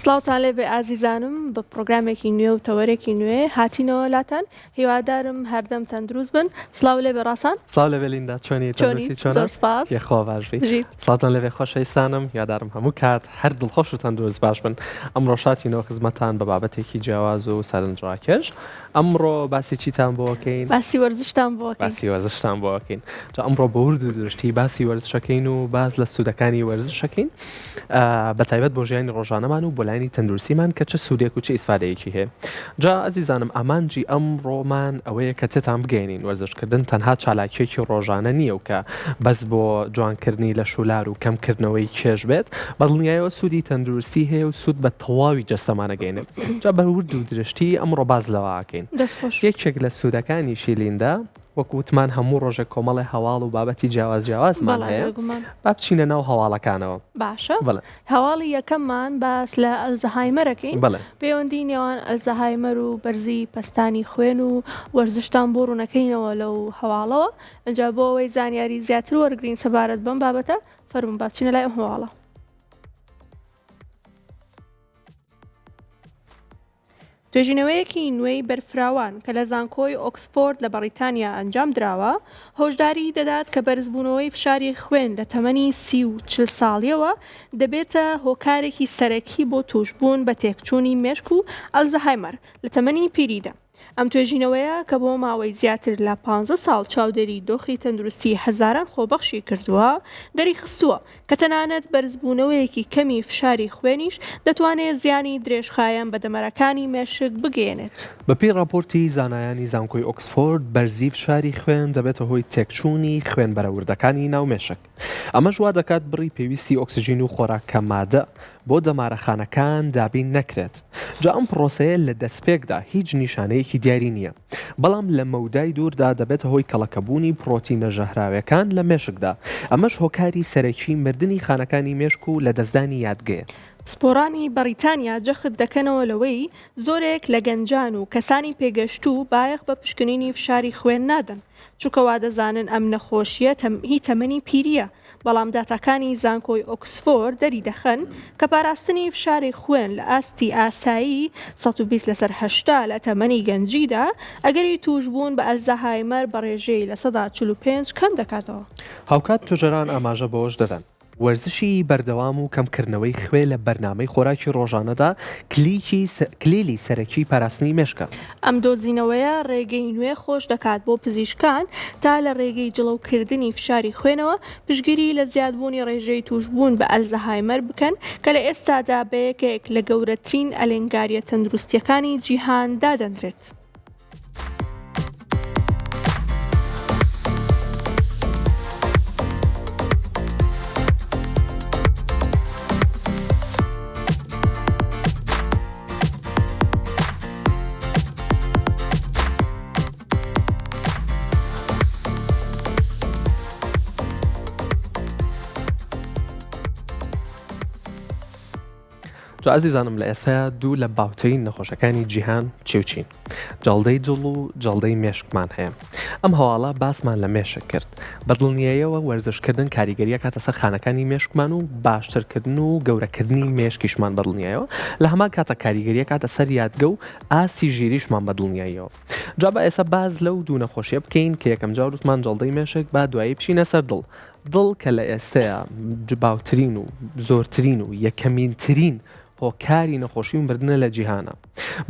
سڵاوتان لێبێ ئازیزانم بە پڕۆگرامێکی نوێ و تەوەرێکی نوێ هاتینەوە لاتان هیوادارم هەردەم تەندروست بن سڵاو لێبێ ڕاسان. سڵاو لێبێ لیندا چۆنی چۆنی تەندروستی چۆنە زۆر سپاس یەخوا باش بی بژیت. سڵاوتان لێبێ خۆشەویستانم هیوادارم هەموو کات هەر دڵخۆش و تەندروست باش بن ئەمڕۆش هاتینەوە خزمەتان بە بابەتێکی جیاواز و سەرنجڕاکێش ئەمڕۆ باسی چیتان بۆ ئەکەین؟ باسی وەرزشتان بۆ ئەکەین. باسی وەرزشتان بۆ ئەکەین جا ئەمڕۆ بە ورد و درشتی باسی وەرزشەکەین و باس لە سوودەکانی وەرزشەکەین بە تایبەت بۆ ژیانی ڕۆژانەمان و بۆ لایەنی تەندروستیمان کە چ سوودێک و چ ئیسفادەیەکی هەیە جا ئەزیزانم ئامانجی ئەمڕۆمان ئەوەیە کە تێتان بگەێنین وەرزشکردن تەنها چالاکیەکی ڕۆژانە نییە و کە بەس بۆ جوانکردنی لەش و لار و کەمکردنەوەی کێش بێت بەدڵنیایەوە سوودی تەندروستی هەیە و سوود بە تەواوی جەستەمان ئەگەینێت جا بە ورد و درشتی ئەمڕۆ باس لەوە ئەکەین یەکێک لە سوودەکانیشی لیندا وەک وتمان هەموو ڕۆژێک کۆمەڵێ هەواڵ و بابەتی جیاواز جیاوازمان هەیە با بچینە ناو هەواڵەکانەوە. باشە هەواڵی یەکەممان باس لە ئەلزەهایمەرەکەین پەیوەندی نێوان ئەلزەهایمەر و بەرزی پەستانی خوێن و وەرزشتان بۆ ڕوونەکەینەوە لەو هەواڵەوە ئەجا بۆ ئەوەی زانیاری زیاتر وەرگین سەبارەت بەم بابەتە فەرموون با بچینە لای ئەم هەواڵە. توێژینەوەیەکی نوێی بەرفراوان کە لە زانکۆی ئۆکسفۆرد لە بەڕیتانیا ئەنجام دراوە، هۆشداریی دەدات کە بەرزبوونەوەی فشاری خوێن لە تەمەنی 30 و 40 ساڵییەوە دەبێتە هۆکارێکی سەرەکی بۆ تووشبوون بە تێکچوونی مێشک و ئەلزەهایمەر لە تەمەنی پیریدا. ئەم توێژینەوەیە کە بۆ ماوەی زیاتر لە پانزە ساڵ چاودێری دۆخی تەندروستی هەزاران خۆبەخشی کردووە، دەریخستووە کە تەنانەت بەرزبوونەوەیەکی کەمی فشاری خوێنیش دەتوانێت زیانی درێژخایەن بە دەمارەکانی مێشک بگەیەنێت. بەپێی ڕاپۆرتی زانایانی زانکۆی ئۆکسفۆرد، بەرزی فشاری خوێن دەبێتە هۆی تێکچوونی خوێنبەرە وردەکانی ناو مێشک، ئەمەش وا دەکات بڕی پێویستی ئۆکسجین و خۆراک مادە بۆ دەمارەخانەکان دابین نەکرێت، جا ئەم پڕۆسەیە لە دەستپێکدا هیچ نیشانەیەکی دیاری نییە، بەڵام لە مەودای دووردا دەبێتە هۆی کەڵەکەبوونی پڕۆتینە ژەهراوێکان لە مێشکدا، ئەمەش هۆکاری سەرەکی مردنی خانەکانی مێشک و لەدەستدانی یادگەیە. پسپۆڕانی بەڕیتانیا جەخت دەکەنەوە لەوەی زۆرێک لە گەنجان و کەسانی پێگەشتوو بایەخ بە پشکنینی فشاری خوێن نادەن، چونکە وادەزانن ئەم نەخۆشییە هی تەمەنی پیرییە، بەڵام داتاکانی زانکۆی ئۆکسفۆرد دەریدەخەن کە پاراستنی فشاری خوێن لە ئاستی ئاسایی 120 لەسەر 80 لە تەمەنی گەنجیدا، ئەگەری تووشبوون بە ئەلزەهایمەر بە ڕێژەی 45% کەم دەکاتەوە. هاوکات توێژەران ئاماژە بەوەش دەدەن، وەرزشی بەردەوام و کەمکردنەوەی خوێ لە بەرنامەی خۆراکی ڕۆژانەدا کلیکی کلیلی سەرەکی پاراستنی مێشکە. ئەم دۆزینەوەیە ڕێگەی نوێ خۆش دەکات بۆ پزیشکان تا لە ڕێگەی جڵەوکردنی فشاری خوێنەوە پشتگیری لە زیادبوونی ڕێژەی تووشبوون بە ئەلزەهایمەر بکەن کە لە ئێستادا بە یەکێک لە گەورەترین ئەلێنگارییە تەندروستییەکانی جیهان دادەنرێت. جا ئازیزانم لە ئێستا دوو لە باوترین نەخۆشەکانی جیهان چی و چین جەڵدەی دڵ و جەڵدەی مێشکمان هەیە ئەم هەواڵە باسمان لە مێشک کرد بە دڵنیایەوە وەرزشکردن کاریگەری ئەکاتە سەر خانەکانی مێشکمان و باشترکردن و گەورەکردنی مێشکیشمان بە دڵنیایەوە لە هەمان کاتە کاریگەری ئەکاتە سەر یادگە و ئاستی ژیریشمان بە دڵنیاییەوە جا با ئێستا باس لەو دوو نەخۆشیە بکەین کە یەکەم جار وتمان جەڵدەی مێشک با دوایی بچینە سەر دڵ دڵ کە لە ئێستەیە باوترین و زۆرترین و یەکەمین ترین هۆکاری نەخۆشی و مردنە لە جیهانە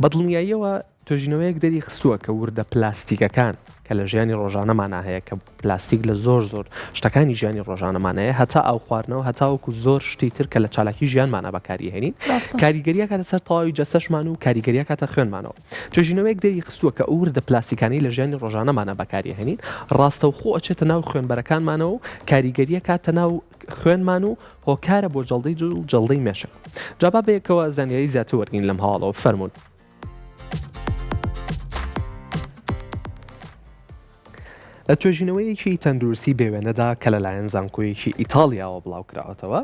بە دڵنیاییەوە توێژینەوەیەک دەری خستووە کە وردە پلاستیکەکان کە لە ژیانی ڕۆژانەمانا هەیە کە پلاستیک لە زۆر زۆر شتەکانی ژیانی ڕۆژانەمان هەیە هەتا ئاو خواردنەوە هەتاوەکو زۆر شتی تر کە لە چالاکی ژیانمانە بەکاری هێنین کاریگەریە کاتە سەر تەواوی جەستەشمان و کاریگەریە کاتە خوێنمانەوە توێژینەوەیەک دەری خستووە کە ئەو وردە پلاستیکانەی لە ژیانی ڕۆژانەمانە بەکاری هێنین ڕاستەوخۆ ئەچێتە ناو خوێنبەرەکانمانەوە و کاریگەریە کاتە ناو خوێنمان و هۆکارە بۆ جەڵدەی دڵ و جەڵدەی مێشک جا با بەیەکەوە زانیاری زیاتر وەرگین لەم هەواڵەوە فەرموون. لە توێژینەوەیەکی تەندروستی بێوێنەدا کە لەلایەن زانکۆیەکی ئیتاڵیاوە بڵاوکراوەتەوە،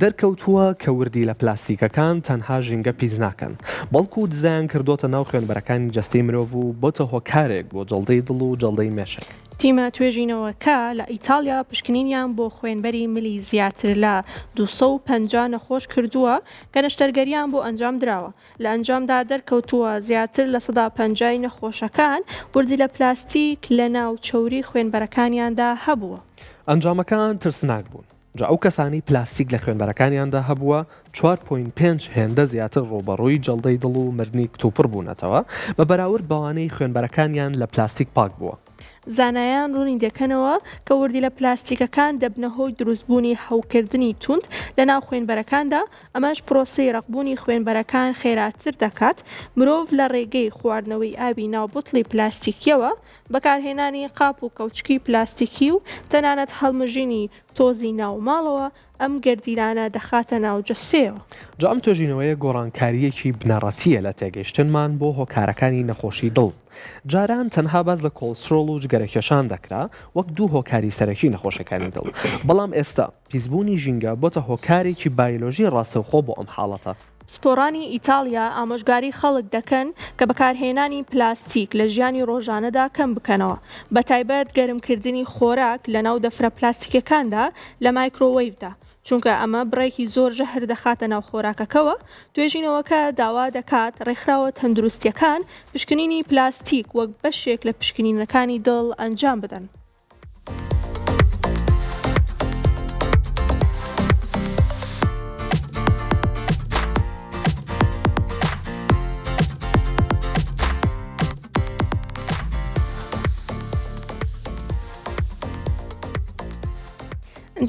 دەرکەوتووە کە وردیلە پلاستیکەکان تەنها ژینگە پیس ناکەن، بەڵکو دزەیان کردۆتە ناو خوێنبەرەکانی جەستەی مرۆڤ و بۆتە هۆکارێک بۆ جەڵدەی دڵ و جەڵدەی مێشک. تیمە توێژینەوەکە لە ئیتاڵیا پشکنینیان بۆ خوێنبەری ملی زیاتر لە 250 نەخۆش کردووە کە نەشتەرگەریان بۆ ئەنجام دراوە، لە ئەنجامدا دەرکەوتووە زیاتر 50% ی نەخۆشەکان وردیلە پلاستیک لەناو چەوری خوێنبەرەکانیاندا هەبووە. ئەنجامەکان ترسناک بوون، جا ئەو کەسانەی پلاستیک لە خوێنبەرەکانیاندا هەبووە 4.5 هێندە زیاتر ڕووبەڕووی جەڵدەی دڵ و مردنی کتوپڕ بوونەتەوە بە بەراورد بەوانەی خوێنبەرەکانیان لە پلاستیک پاک بووە. زانایان ڕوونی دەکەنەوە کە وردیلە پلاستیکەکان دەبنە هۆی دروستبوونی هەوکردنی توند لەناو خوێنبەرەکاندا، ئەمەش پرۆسەی ڕەقبوونی خوێنبەرەکان خێراتر دەکات، مرۆڤ لە ڕێگەی خواردنەوەی ئاوی ناو بوتڵی پلاستیکییەوە، بەکارهێنانی قاپ و کەوچکی پلاستیکی و تەنانەت هەڵمژینی تۆزی ناو ماڵەوە ئەم گەردیلانە دەخاتە ناو جەستەیەوە. جا ئەم توێژینەوەیە گۆڕانکارییەکی بنەڕەتییە لە تێگەیشتنمان بۆ هۆکارەکانی نەخۆشی دڵ. جاران تەنها باس لە کۆڵسترۆڵ و جگەرەکێشان دەکرا وەک دوو هۆکاری سەرەکی نەخۆشیەکانی دڵ، بەڵام ئێستا پیسبوونی ژینگە بۆتە هۆکارێکی بایۆلۆژی ڕاستەوخۆ بۆ ئەم حاڵەتە. پسپۆڕانی ئیتاڵیا ئامۆژگاری خەڵک دەکەن کە بەکارهێنانی پلاستیک لە ژیانی ڕۆژانەدا کەم بکەنەوە، بەتایبەت گەرمکردنی خۆراک لەناو دەفرە پلاستیکیەکاندا لە مایکرۆوەیڤدا، چونکە ئەمە بڕێکی زۆر ژەهر دەخاتە ناو خۆراکەکەوە، توێژینەوەکە داوا دەکات ڕێکخراوە تەندروستیەکان پشکنینی پلاستیک وەک بەشێک لە پشکنینەکانی دڵ ئەنجام بدەن.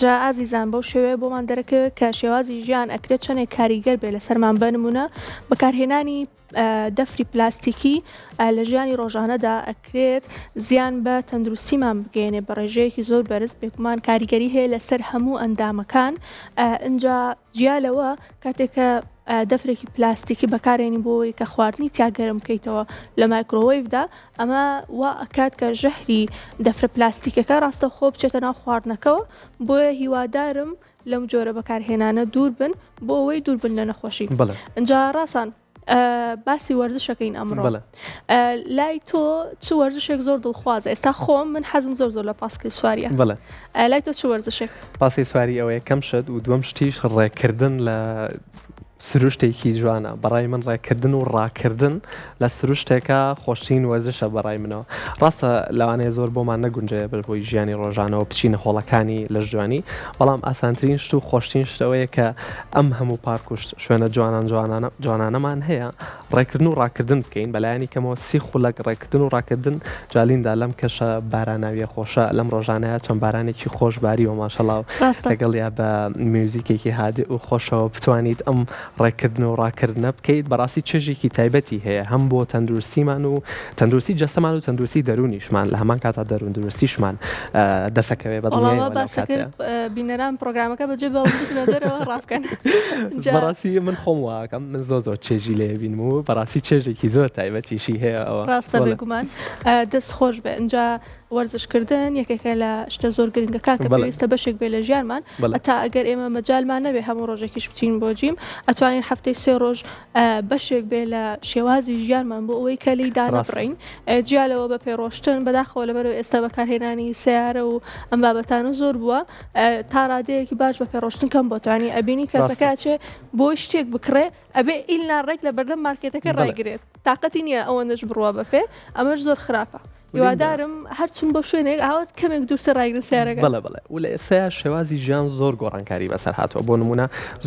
جا ئازیزان بەو شێوەیە بۆمان دەرەکەوێت کە شێوازی ژیان ئەکرێت چەندێک کاریگەر بێ لەسەرمان بە نمونە بەکارهێنانی دەفری پلاستیکی لە ژیانی ڕۆژانەدا ئەکرێت زیان بە تەندروستیمان بگەێنێ بە ڕێژەیەکی زۆر بەرز بێگومان کاریگەری هەیە لەسەر هەموو ئەندامەکان ئینجا جیا لەوە کاتێک کە دەفرێکی پلاستیکی بەکارێنی بۆ ئەوەی کە خواردنی تیا گەرم بکەیتەوە لە مایکرۆوەیڤدا ئەمە وا ئەکات کە ژەهری دەفرە پلاستیکەکە ڕاستەوخۆ بچێتە ناو خواردنەکەوە بۆیە هیوادارم لەم جۆرە بەکارهێنانە دوور بن بۆ ئەوەی دوور بن لە نەخۆشی بەڵێ. ئینجا ڕاسان باسی وەرزشەکەین ئەمڕۆ بەڵێ. لای تۆ چ وەرزشێک زۆر دڵخوازە ئێستا خۆم من حەزم زۆر زۆر لە پاسکیل سواریە بەڵێ. لای تۆ چ وەرزشێک؟ پاسکیل سواری ئەوە یەکەم شت و دووەم شتیش ڕێکردن لە سروشتێکی جوانە بەڕای من ڕێکردن و ڕاکردن لە سروشتێکا خۆشترین وەرزشە بەڕای منەوە ڕاستە لەوانەیە زۆر بۆمان نەگونجێ بەر بۆی ژیانی ڕۆژانەوە بچینە هۆڵەکانی لەشجوانی بەڵام ئاسانترین شت و خۆشترین شت ئەوەیە کە ئەم هەموو پارک و شوێنە جوانان جوانانە جوانانەمان هەیە ڕێکردن و ڕاکردن بکەین بەلایەنی کەمەوە سی خولەک ڕێکردن و ڕاکردن جا لیندا لەم کەشە باراناویە خۆشە لەم ڕۆژانەیە چەند بارانێکی خۆش باریوە ماشەڵا و ڕاستە. لەگەڵیا بە میوزیکێکی هادئ و خۆشەوە بتوانیت ئەم ڕێکردن و ڕاکردنە بکەیت بەڕاستی چێژێکی تایبەتی هەیە هەم بۆ تەندروستیمان و تەندروستی جەستەمان و تەندروستی دەروونیشمان لە هەمان کاتا دەروون دروستیشمان دەسەکەوێ بە وەڵا وا دڵنیایەوە لەو باسە کاتەیە. کرد بینەران پڕۆگرامەکە بەجێ بێڵن بچنە دەرەوە ڕابکەن جا بەڕاستی من خۆم واکەم من زۆر زۆر چێژی لێ بینم و بەڕاستی چێژێکی زۆر تایبەتیشی هەیە ئەوە ڕاستە بەڵێ. بێگومان دەست خۆش بێ ئینجا وەرزشکردن یەکێکە لە شتە زۆر گرنگەکان کە پێویستە بەشێک بێ لە ژیانمان هەتا ئەگەر ئێمە مەجالمان نەبێ هەموو ڕۆژێکیش بچین بۆ gym ئەتوانین هەفتەی سێ ڕۆژ بەشێک بێ لە شێوازی ژیانمان بۆ ئەوەی کە لێی دانەبڕین جیا لەوە بە پێ ڕۆشتن بەداخەوە لەبەرەوە ئێستا بەکارهێنانی سیارە و ئەم بابەتانە زۆر بووە تا ڕادەیەکی باش بە پێ ڕۆشتن کەم بۆتانی ئەبینی کەسەکە چێ بۆی شتێک بکڕێ ئەبێ ئیلنا ڕێک لە بەردەم مارکێتەکە ڕایگرێت تااقەتی نییە ئەوەندەش بڕوا بەپێ ئەمەش زۆر خراپە. هیوادارم هەر چون بۆ شوێنێک ئاوات کەمێک دوورتر ڕایگرن سیارەکە. بەڵێ بەڵێ و لە ئێستایا شێوازی ژیان زۆر گۆڕانکاری بەسەر هاتووە بۆ نموونە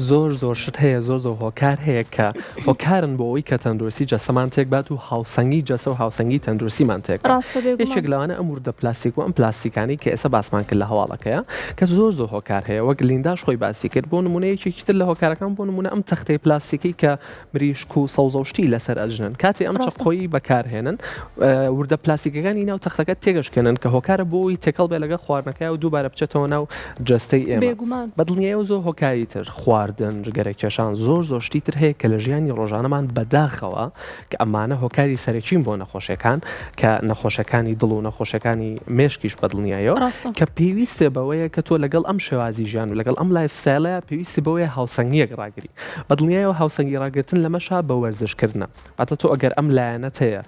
زۆر زۆر شت هەیە زۆر زۆر هۆکار هەیە کە هۆکارن بۆ ئەوەی کە تەندروستی جەستەمان تێک بات و هاوسەنگی جەستە و هاوسەنگی تەندروستیمان تێک بات ڕاستە بێگومان. یەکێک لەوانە ئەم وردە پلاستیک و ئەم پلاستیکانەی کە ئێستا باسمان کرد لە هەواڵەکەیا کە زۆر زۆر هۆکار هەیە وەک لینداش خۆی باسی کرد بۆ نموونە یەکێکی تر لە هۆکارەکان بۆ نموونە ئەم تەختەی پلاستیکەی کە مریشک و سەوزە و شتی لەسەر ئەجنن کاتێ ئەم چەقۆی بەکارهێنن وردە پلاستیکەکانی ناو تەختەکە تێگەشکێنن کە هۆکارە بۆی تێکەڵ بێ لەگەڵ خواردنەکە و دووبارە بچێتەوە ناو جەستەی ئێمە بێگومان بە دڵنیایەوە زۆر هۆکاری تر خواردن جگەرە کێشان زۆر زۆر شتی تر هەیە کە لە ژیانی ڕۆژانەمان بەداخەوە کە ئەمانە هۆکاری سەرەکین بۆ نەخۆشیەکان کە نەخۆشەکانی دڵ و نەخۆشەکانی مێشکیش بەدڵنیایەوە ڕاستە. کە پێویستێ بەوەیە کە تۆ لەگەڵ ئەم شێوازی ژیان و لەگەڵ ئەم lifestyle ە پێویستی بەوەیە هاوسەنگیەک ڕاگری بە دڵنیایەوە هاوسەنگی ڕاگرتن لەمەشا بە وەرزش کردنە واتە تۆ ئەگەر ئەم لایەنەت هەیە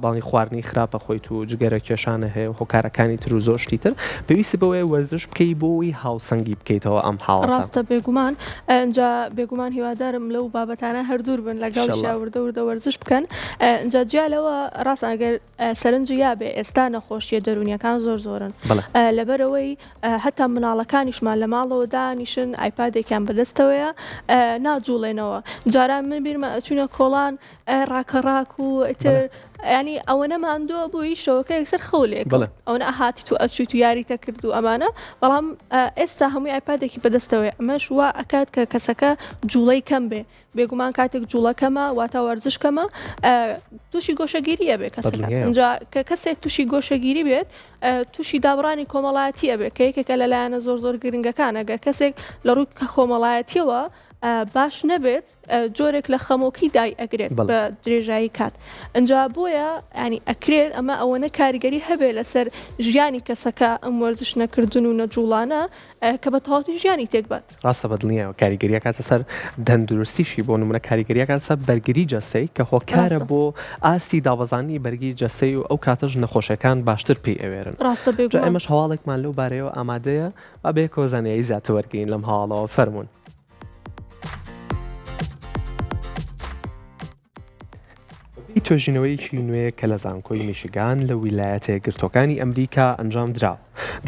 باڵی خواردنی خراپ. خراپ ئەخۆیت و جگەرە کێشانە هەیە و هۆکارەکانی تر و زۆر شتی تر پێویستی بەوەیە وەرزش بکەی بۆ ئەوەی هاوسەنگی بکەیتەوە ئەم حاڵەتە. ڕاستە بێگومان ئنجا بێگومان هیوادارم لەو بابەتانە هەر دوور بن لەگەڵیشا وردە وردە وەرزش بکەن ئنجا جیا لەوە ڕاستە ئەگەر سەرنجی یابێ ئێستا نەخۆشیە دەروونیەکان زۆر زۆرن لەبەرئەوەی هەتا مناڵەکانیشمان لە ماڵەوە دانیشن ئایپادێکیان بەدەستەوەیە ناجوڵێنەوە جاران من بیرمە ئەچوینە کۆڵان ڕاکەڕاک و ئیتر ینی ئەوەنە ماندووە بووی شەوەکە یەکسەر خەو لێ ئەوەنە ئەهاتیت و ئەچویت و یاریتە کرد و ئەمانە بەڵام ئێستا هەمووی ئایپادێکی بەدەستەوەی ئەمەش وا ئەکات کە کەسەکە جوڵەی کەم بێ بێگومان کاتێک جوڵە کەمە واتا وەرزش کەمە تووشی گۆشەگیری ئەبێ کەسەکە ئینجا کە کەسێک تووشی گۆشەگیری بێت تووشی دابڕانی کۆمەڵایەتی ئەبێ کە یەکێکە لە لایەنە زۆر زۆر گرنگەکان ئەگەر کەسێک لە ڕووی کۆمەڵایەتیەوە باش نەبێت جۆرێک لە خەمۆکی دای ئەگرێت بە درێژایی کات ئەجا بۆیە ینی ئەکرێت ئەمە ئەوەنە کاریگەری هەبێ لەسەر ژیانی کەسەکە ئەم وەرزش نەکردن و نەجوڵانە کە بە تەواوەتی ژیانی تێکبات. ڕاستە بە دڵنیایەوە کاریگەری ئەکاتە سەر تەندروستیشی بۆ نمونە کاریگەری ئەکاتە سەر بەرگری جەستەی کە هۆکارە بۆ ئاستی دابەزاندنی بەرگری جەستەی و ئەو کاتەش نەخۆشیەکان باشتر پێی ئەوێرن. ڕاستە جا بێگومان. ئێمەش هەواڵێکمان لەو بارەیەوە ئامادەیە با بەیەکەوە زانیاری زیاتر وەرگرین لەم هەواڵەوە فەرموون. بەپێی توێژینەوەیەکی نوێ کە لە زانکۆی میشیگان لە ویلایەتە یەکگرتووەکانی ئەمریکا ئەنجامدراوە،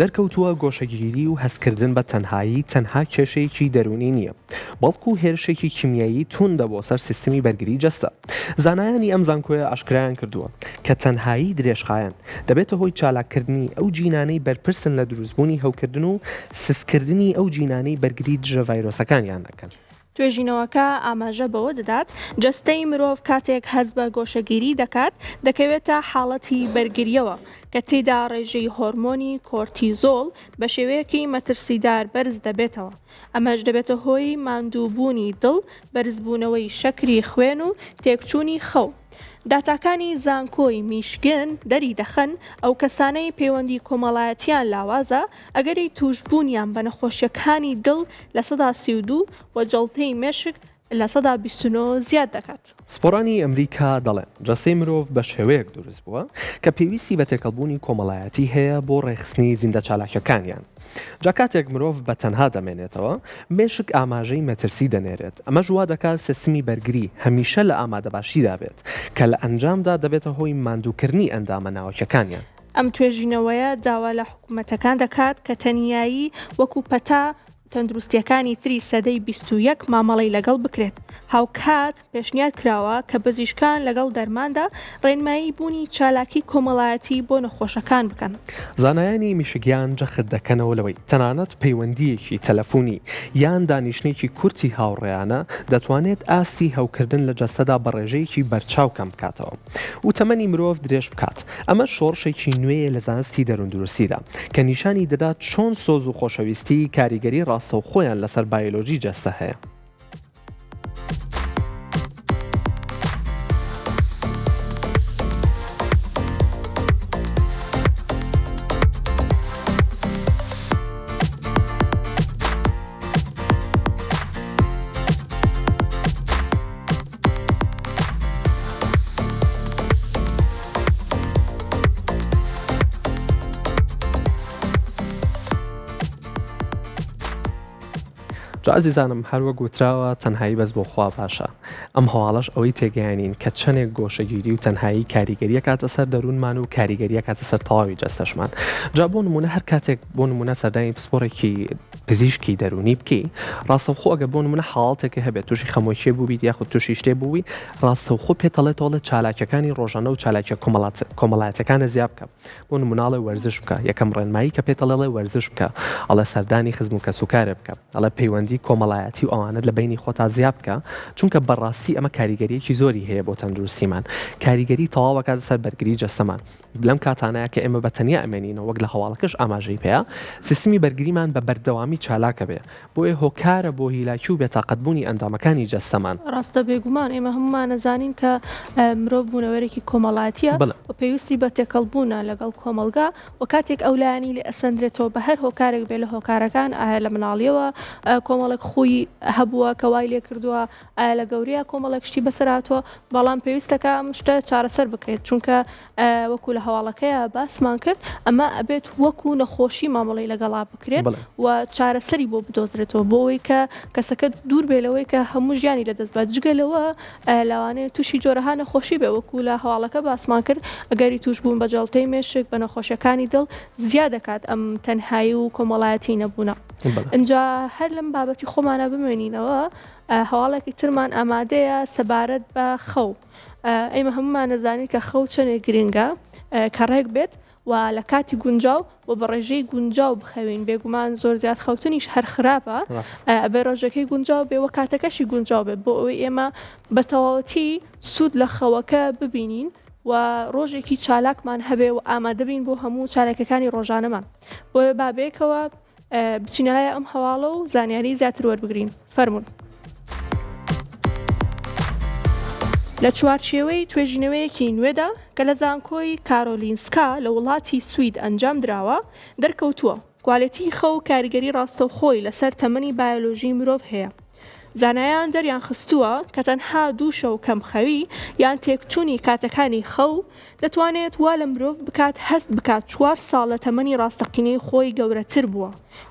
دەرکەوتووە گۆشەگیری و هەستکردن بە تەنهایی تەنها کێشەیەکی دەروونی نییە، بەڵکو هێرشێکی کیمیایی توندە بۆ سەر سیستمی بەرگری جەستە. زانایانی ئەم زانکۆیە ئاشکرایان کردووە کە تەنهایی درێژخایەن دەبێتە هۆی چالاککردنی ئەو جینانەی بەرپرسن لە دروستبوونی هەوکردن و سستکردنی ئەو جینانەی بەرگری دژە ڤایرۆسەکانیان دەکەن. توێژینەوەکە ئاماژە بەوە دەدات، جەستەی مرۆڤ کاتێک هەست بە گۆشەگیری دەکات، دەکەوێتە حاڵەتی بەرگرییەوە، کە تێیدا ڕێژەی هۆرمۆنی کۆرتیزۆڵ بە شێوەیەکی مەترسیدار بەرز دەبێتەوە، ئەمەش دەبێتە هۆی ماندووبوونی دڵ، بەرزبوونەوەی شەکری خوێن و تێکچوونی خەو. داتاکانی زانکۆی میشگن دەری دەخەن، ئەو کەسانەی پەیوەندی کۆمەڵایەتییان لاوازە، ئەگەری تووشبوونیان بە نەخۆشییەکانی دڵ 32% و جەڵتەی مێشک 29% زیاد دەکات. پسپۆڕانی ئەمریکا دەڵێن، جەستەی مرۆڤ بە شێوەیەک دروست بووە کە پێویستی بە تێکەڵبوونی کۆمەڵایەتی هەیە بۆ ڕێکخستنی زیندەچالاکییەکانیان. جا کاتێک مرۆڤ بە تەنها دەمێنێتەوە، مێشک ئاماژەی مەترسی دەنێرێت، ئەمەش وا دەکات سیستمی بەرگری هەمیشە لە ئامادەباشیدا بێت، کە لە ئەنجامدا دەبێتە هۆی ماندووکردنی ئەندامە ناوەکیەکانیان. ئەم توێژینەوەیە داوا لە حکومەتەکان دەکات کە تەنیایی وەکو پەتا تەندروستییەکانی تری سەدەی 21 مامەڵەی لەگەڵ بکرێت، هاوکات پێشنیار کراوە کە پزیشکان لەگەڵ دەرماندا ڕێنمایی بوونی چالاکی کۆمەڵایەتی بۆ نەخۆشەکان بکەن. زانایانی میشیگان جەخت دەکەنەوە لەوەی تەنانەت پەیوەندییەکی تەلەفونی یان دانیشتنێکی کورتی هاوڕێیانە دەتوانێت ئاستی هەوکردن لە جەستەدا بە ڕێژەیەکی بەرچاو کەم بکاتەوە و تەمەنی مرۆڤ درێژ بکات، ئەمەش شۆڕشێکی نوێیە لە زانستی دەرووندروستیدا کە نیشانی دەدات چۆن سۆز و خۆشەویستی کاریگەری ڕاستەوخۆیان لەسەر بایۆلۆجی جەستە هەیە. جا ئازیزانم هەر وەک وتراوە تەنهایی بەس بۆ خوا باشە ئەم هەواڵەش ئەوەی تێگەیانین کە چەندێک گۆشەگیری و تەنهایی کاریگەریە کاتە سەر دەروونمان و کاریگەریە کاتە سەر تەواوی جەستەشمان جا بۆ نمونە هەر کاتێک بۆ نمونە سەردانی پسپۆڕێکی پزیشکی دەروونی بکەی ڕاستەوخۆ ئەگەر بۆ نمونە حاڵەتێکە هەبێت تووشی خەمۆکیە بووبیت یاخود تووشی شتێ بووی ڕاستەوخۆ پێتەڵێتەوەڵێ چالاکیەکانی ڕۆژانە و چالاکیە کۆمەڵایەتەکانە زیاد بکە بۆ نمونە ئەڵێ وەرزش بکە یەکەم ڕێنمایی کە پێتەڵێڵێ وەرزش بکە ئەڵێ سەردانی خزم و کەسوکارێ بکە ئەڵێ پەیوەندی کۆمەڵایەتی و ئەوانەت لە بەینی خۆتا زیاد بکە چونکە بەڕاستی ئەمە کاریگەریەکی زۆری هەیە بۆ تەندروستیمان کاریگەری تەواوەکاتە سەر بەرگری جەستەمان لەم کاتانەیە کە ئێمە بە تەنیا ئەمێنینەوە وەک لە هەواڵەکەش ئاماژەی پێیە سیستمی بەرگریمان بە بەردەوامی چالاکە بێ بۆیە هۆکارە بۆ هیلاکی و بێتاقەتبوونی ئەندامەکانی جەستەمان. ڕاستە بێگومان ئێمە هەموومان ئەزانین کە مرۆڤ بوونەوەرێکی کۆمەڵایەتیە و پێویستی بە تێکەڵبوونە لەگەڵ کۆمەڵگا و کاتێک ئەو لایەنی لێ ئەسەندرێتەوە بە هەر هۆکارێک بێ لە هۆکارەکان ئایا لە مناڵیەوە کۆمەڵ. کۆمەڵێک خووی هەبووە کە وای لێ کردووە، ئایا لە گەورەیا کۆمەڵێک شتی بەسەر هاتووە، بەڵام پێویستەکا ئەم شتە چارەسەر بکرێت، چونکە وەکو لە هەواڵەکەیا باسمان کرد ئەمە ئەبێت وەکو نەخۆشی مامەڵەی لەگەڵا بکرێت و چارەسەری بۆ بدۆزرێتەوە بۆ ئەوەی کە کەسەکە دوور بێ لەوەی کە هەموو ژیانی لەدەست بات جگە لەوە لەوانەیە تووشی جۆرەها نەخۆشی بێ وەکو لە هەواڵەکە باسمان کرد ئەگەری تووشبوون بە جەڵتەی مێشک بە نەخۆشیەکانی دڵ زیاد دەکات ئەم تەنهایی و کۆمەڵایەتی نەبوونە ئینجا هەر لەم بابەتی خۆمانە بمێنینەوە هەواڵێکی ترمان ئامادەیە سەبارەت بە خەو ئێمە هەموومان ئەزانین کە خەو چەندێک گرنگە کە ڕێک بێت و لە کاتی گونجاو و بە ڕێژەی گونجاو بخەوین بێگومان زۆر زیاد خەوتنیش هەر خراپە ئەبێ ڕێژەکەی گونجاو بێ و کاتەکەشی گونجاو بێت بۆ ئەوەی ئێمە بە تەواوەتی سوود لە خەوەکە ببینین و ڕۆژێکی چالاکمان هەبێ و ئامادەبین بۆ هەموو چالاکەکانی ڕۆژانەمان بۆیە با بێکەوە بچینە لای ئەم هەواڵە و زانیاری زیاتر وەربگرین. فەرموون. لە چوارچێوەی توێژینەوەیەکی نوێدا کە لە زانکۆی کارۆلینسکا لە وڵاتی سوید ئەنجام دراوە، دەرکەوتووە، کوالێتیی خەو کاریگەری ڕاستەوخۆی لەسەر تەمەنی بایۆلۆژیی مرۆڤ هەیە. زانایان دەریانخستووە کە تەنها دوو شەو کەمخەوی یان تێکچوونی کاتەکانی خەو دەتوانێت وا لە مرۆڤ بکات هەست بکات چوار ساڵ لە تەمەنی ڕاستەقینەی خۆی گەورەتر بووە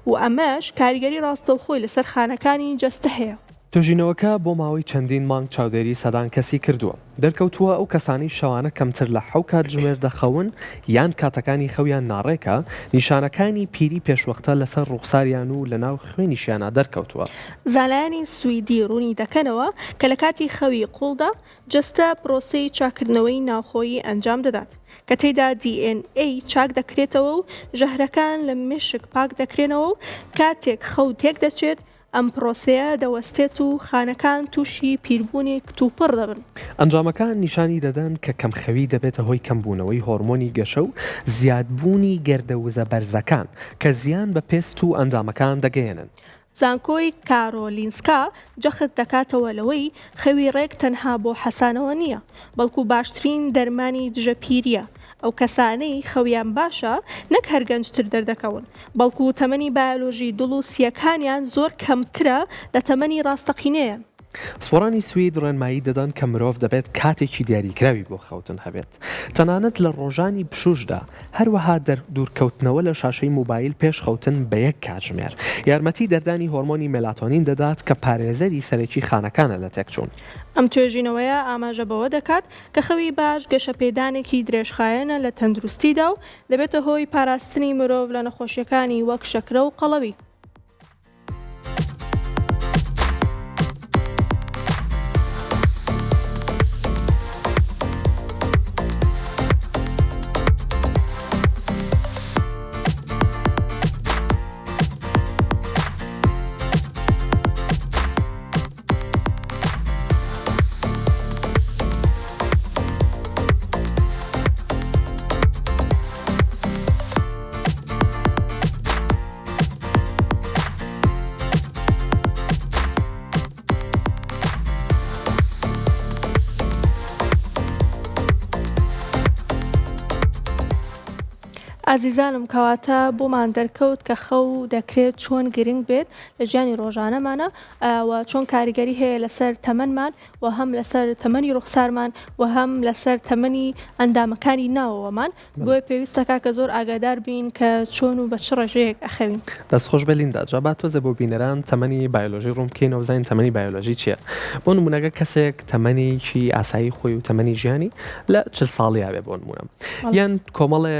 و ئەمەش کاریگەری ڕاستەوخۆی لەسەر خانەکانی جەستە هەیە. توێژینەوەکە بۆ ماوەی چەندین مانگ چاودێری سەدان کەسی کردووە، دەرکەوتووە ئەو کەسانەی شەوانە کەمتر لە حەو کاتژمێر دەخەون یان کاتەکانی خەویان ناڕێکە، نیشانەکانی پیری پێشوەختە لەسەر ڕووخساریان و لەناو خوێنیشیانا دەرکەوتووە. زانایانی سویدی ڕوونی دەکەنەوە کە لە کاتی خەوی قووڵدا جەستە پرۆسەی چاککردنەوەی ناوخۆیی ئەنجام دەدات، کە تێیدا دی ئێن ئەی چاک دەکرێتەوە و ژەهرەکان لە مێشک پاک دەکرێنەوە و کاتێک خەو تێکدەچێت ئەم پرۆسەیە دەوەستێت و خانەکان تووشی پیربوونی کتوپڕ دەبن. ئەنجامەکان نیشانی دەدەن کە کەمخەوی دەبێتە هۆی کەمبوونەوەی هۆرمۆنی گەشە و زیادبوونی گەردە وزە بەرزەکان، کە زیان بە پێست و ئەندامەکان دەگەیەنن. زانکۆی کارۆلینسکا جەخت دەکاتەوە لەوەی خەوی ڕێک تەنها بۆ حەسانەوە نییە، بەڵکو باشترین دەرمانی دژە پیرییە، ئەو کەسانەی خەویان باشە نەک هەر گەنجتر دەردەکەون، بەڵکو تەمەنی بایۆلۆژی دڵ و سییەکانیان زۆر کەمترە لە تەمەنی ڕاستەقینەیان. پسپۆڕانی سوید ڕێنمایی دەدەن کە مرۆڤ دەبێت کاتێکی دیاریکراوی بۆ خەوتن هەبێت، تەنانەت لە ڕۆژانی پشووشدا، هەروەها دوورکەوتنەوە لە شاشەی مۆبایل پێش خەوتن بە یەک کاتژمێر، یارمەتی دەردانی هۆرمۆنی مێلاتۆنین دەدات کە پارێزەری سەرەکی خانەکانە لە تێکچوون. ئەم توێژینەوەیە ئاماژە بەوە دەکات کە خەوی باش گەشەپێدانێکی درێژخایەنە لە تەندروستیدا و دەبێتە هۆی پاراستنی مرۆڤ لە نەخۆشییەکانی وەک شەکرە و قەڵەوی. ئازیزانم کەواتە بۆمان دەرکەوت کە خەو دەکرێت چۆن گرنگ بێت لە ژیانی ڕۆژانەمانە و چۆن کاریگەری هەیە لەسەر تەمەنمان و هەم لەسەر تەمەنی ڕوخسارمان و هەم لەسەر تەمەنی ئەندامەکانی ناوەوەمان بۆیە پێویستەکا کە زۆر ئاگادار بین کە چۆن و بە چ ڕێژەیەک ئەخەوین. دەست خۆش بێ لیندا جا با تۆزێ بۆ بینەران تەمەنی بایۆلۆژی ڕوون بکەینەوە بزانین تەمەنی بایۆلۆژی چیە بۆ نمونە گەر کەسێک تەمەنێکی ئاسایی خۆی و تەمەنی ژیانی لە 40 ساڵیا بێ بۆ نمونە یان کۆمەڵێ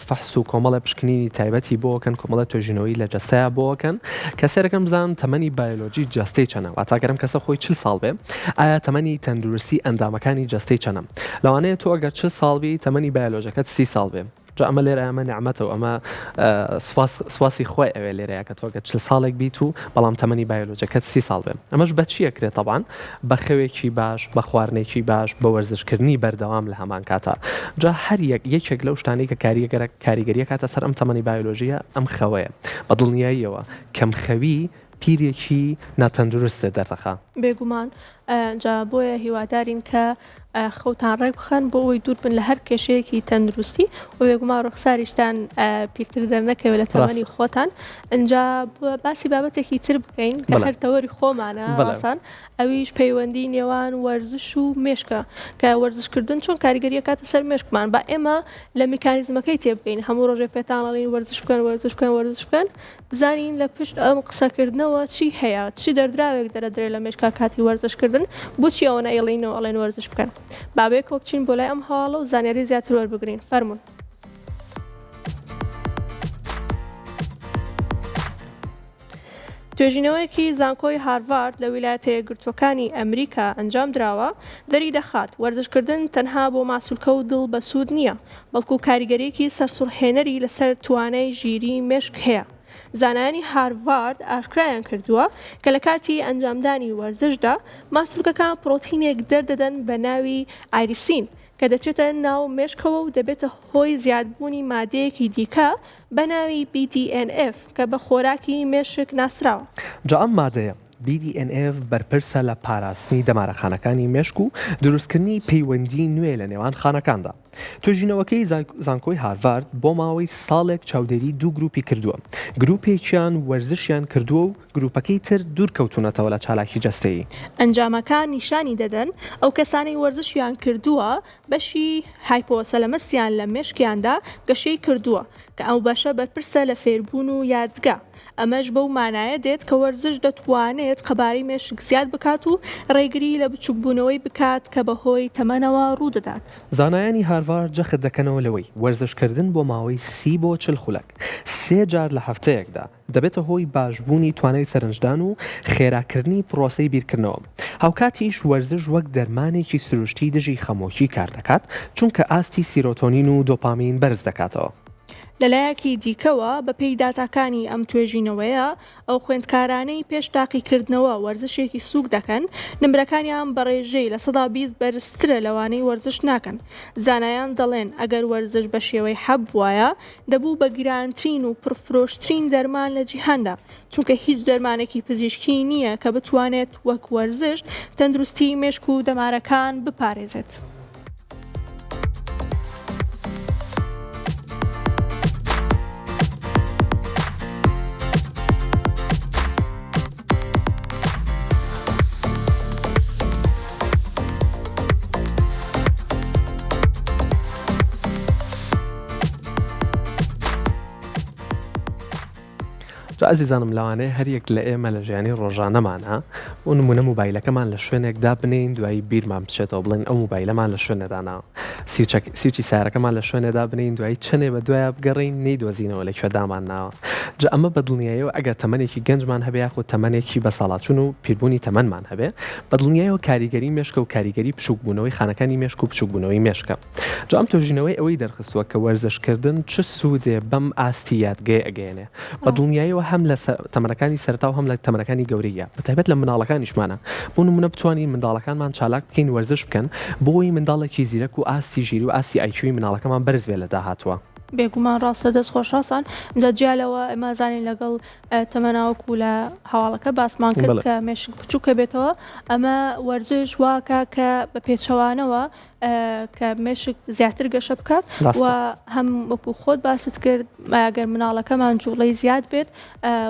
فەحس و کۆمەڵێ پشکنینی تایبەتی بۆ کەن کۆمەڵێ توێژینەوەی لە جەستەیا بۆ کەن کە سێرەکەن بزانن تەمەنی بایۆلۆژی جەستەی چەنە واتا گەر ئەم کەسە خۆی 40 ساڵ بێ ئایا تەمەنی تەندروستی ئەندامەکانی جەستەی چەنە لەوانەیە تۆ ئەگەر 40 ساڵ بی تەمەنی بایۆلۆژەکەت 30 ساڵ بێ جا ئەمە لێرە ئەمە نیعمەتە و ئەمە سوپاس سوپاسی خوای ئەوێ لێرەیە کە تۆ گەر 40 ساڵێک بیت و بەڵام تەمەنی بایۆلۆژەکەت 30 ساڵ بێ ئەمەش بە چی ئەکرێ تەبعەن بە خەوێکی باش بە خواردنێکی باش بە وەرزشکردنی بەردەوام لە هەمان کاتا جا هەر یەک یەکێک لەو شتانەی کە کاریگەرە کاریگەری ئەکاتە سەر ئەم تەمەنی بایۆلۆژییە ئەم خەوەیە بە دڵنیاییەوە کەمخەوی پیرێکی ناتەندروستت دەردەخا. بێگومان. جا بۆیە هیوادارین کە خەوتان ڕێک بخەن بۆ ئەوەی دوور بن لە هەر کێشەیەکی تەندروستی و بێگومان ڕوخساریشتان پیرتر دەرنەکەوێت لە تەمەنی خۆتان. ئینجا باسی بابەتێکی تر بکەین کە هەر تەوەری خۆمانە ڕاسان ئەویش پەیوەندی نێوان وەرزش و مێشکە کە وەرزشکردن چۆن کاریگەری ئەکاتە سەر مێشکمان با ئێمە لە میکانیزمەکەی تێبگەین هەموو ڕۆژێ پێتان ئەڵێین وەرزش بکەن وەرزش بکەن وەرزش بکەن بزانین لە پشت ئەم قسەکردنەوە چی هەیە چی دەردراوێک دەرەدرێ لە مێشکا کاتی وەرزشکردن بۆچی ئەوەنە ئەیڵێین و ئەڵێن وەرزش بکەن با بەیەکەوە بچین بۆ لای ئەم هەواڵە و زانیاری زیاتر وەربگرین فەرموون. توێژینەوەیەکی زانکۆی هارڤارد لە ویلایەتە یەکگرتووەکانی ئەمریکا ئەنجامدراوە، دەریدەخات، وەرزشکردن تەنها بۆ ماسولکە و دڵ بەسوود نییە، بەڵکو کاریگەرییەکی سەرسوڕهێنەری لەسەر توانای ژیریی مێشک هەیە. زانایانی هارڤارد ئاشکرایان کردووە کە لە کاتی ئەنجامدانی وەرزشدا، ماسولکەکان پڕۆتینێک دەردەدەن بە ناوی ئایریسین کە دەچێتە ناو مێشکەوە و دەبێتە هۆی زیادبوونی مادەیەکی دیکە بە ناوی BDNF کە بە خۆراکی مێشک ناسراوە. جا ئەم مادەیە، BDNF، بەرپرسە لە پاراستنی دەمارەخانەکانی مێشک و دروستکردنی پەیوەندی نوێ لە نێوان خانەکاندا. توێژینەوەکەی زانکۆی هارڤارد بۆ ماوەی ساڵێک چاودێری دوو گروپی کردووە، گروپێکیان وەرزشیان کردووە و گروپەکەی تر دوورکەوتوونەتەوە لە چالاکی جەستەیی. ئەنجامەکان نیشانی دەدەن ئەو کەسانەی وەرزشیان کردووە بەشی هایپۆسەلەمەسیان لە مێشکیاندا گەشەی کردووە کە ئەو بەشە بەرپرسە لە فێربوون و یادگە، ئەمەش بەو مانایە دێت کە وەرزش دەتوانێت قەبارەی مێشک زیاد بکات و ڕێگری لە بچووکبوونەوەی بکات کە بەهۆی تەمەنەوە ڕوودەدات. زانایانی هارڤارد جەخت دەکەنەوە لەوەی وەرزشکردن بۆ ماوەی 30 بۆ 40 خولەک سێ جار لە هەفتەیەکدا دەبێتە هۆی باشبوونی توانای سەرنجدان و خێراکردنی پرۆسەی بیرکردنەوە، هاوکاتیش وەرزش وەک دەرمانێکی سروشتی دژی خەمۆکی کاردەکات، چونکە ئاستی سیرۆتۆنین و دۆپامین بەرز دەکاتەوە. لەلایەکی دیکەوە، بەپێی داتاکانی ئەم توێژینەوەیە، ئەو خوێندکارانەی پێش تاقیکردنەوە وەرزشێکی سووک دەکەن، نمرەکانیان بە ڕێژەی 20% بەرزترە لەوانەی وەرزش ناکەن. زانایان دەڵێن، ئەگەر وەرزش بە شێوەی حەب بوایە، دەبوو بە گرانترین و پڕفرۆشترین دەرمان لە جیهاندا، چونکە هیچ دەرمانێکی پزیشکی نییە کە بتوانێت وەک وەرزش تەندروستیی مێشک و دەمارەکان بپارێزێت. جا ئازیزانم لەوانەیە هەریەک لە ئێمە لە ژیانی ڕۆژانەمانا بۆ نمونە موبایلەکەمان لە شوێنێک دابنێین دوایی بیرمان بچێتەوە بڵێن ئەو موبایلەمان لە شوێنێ داناوە سیوچەک سیوچی سارەکەمان لە شوێنێ دابنێین دوایی چەنێ بە دوایە بگەڕێین نەیدۆزینەوە لە کوێ دامان ناوە جا ئەمە بە دڵنیایەوە ئەگەر تەمەنێکی گەنجمان هەبێ یاخود تەمەنێکی بەساڵاچوون و پیربوونی تەمەنمان هەبێ بە دڵنیایەوە کاریگەری مێشکە و کاریگەری بچووکبوونەوەی خانەکانی مێشک و بچووکبوونەوەی مێشکە جا ئەم توێژینەوەی ئەوەی دەرخستووە کە وەرزشکردن چ سوودێ بەم ئاستی یادگەیە ئەگەیەنێ بە دڵنیایەوە هەم لە تەمەنەکانی سەرەتا و هەم لە تەمەنەکانی گەورەیە بە تایبەت لە منداڵەکانیشمانە بۆ نمونە بتوانین منداڵەکانمان چالاک بکەین وەرزش بکەن بۆی منداڵێکی زیرەک و ئاستی ژیری و ئاستی IQ ی منداڵەکەمان بەرز بێت لە داهاتووە. بێگومان ڕاستە دەست خۆش ڕاستان جا جیا لەوە ئێمە زانین لەگەڵ تەمەنا وەکو لە هەواڵەکە باسمان کرد کە مێشک بچووکە بێتەوە ئەمە وەرزش واکە کە بە پێچەوانەوە کە مێشک زیاتر گەشە بکات و هەم وەکو خۆت باست کرد ئەگەر مناڵەکەمان جوڵەی زیاد بێت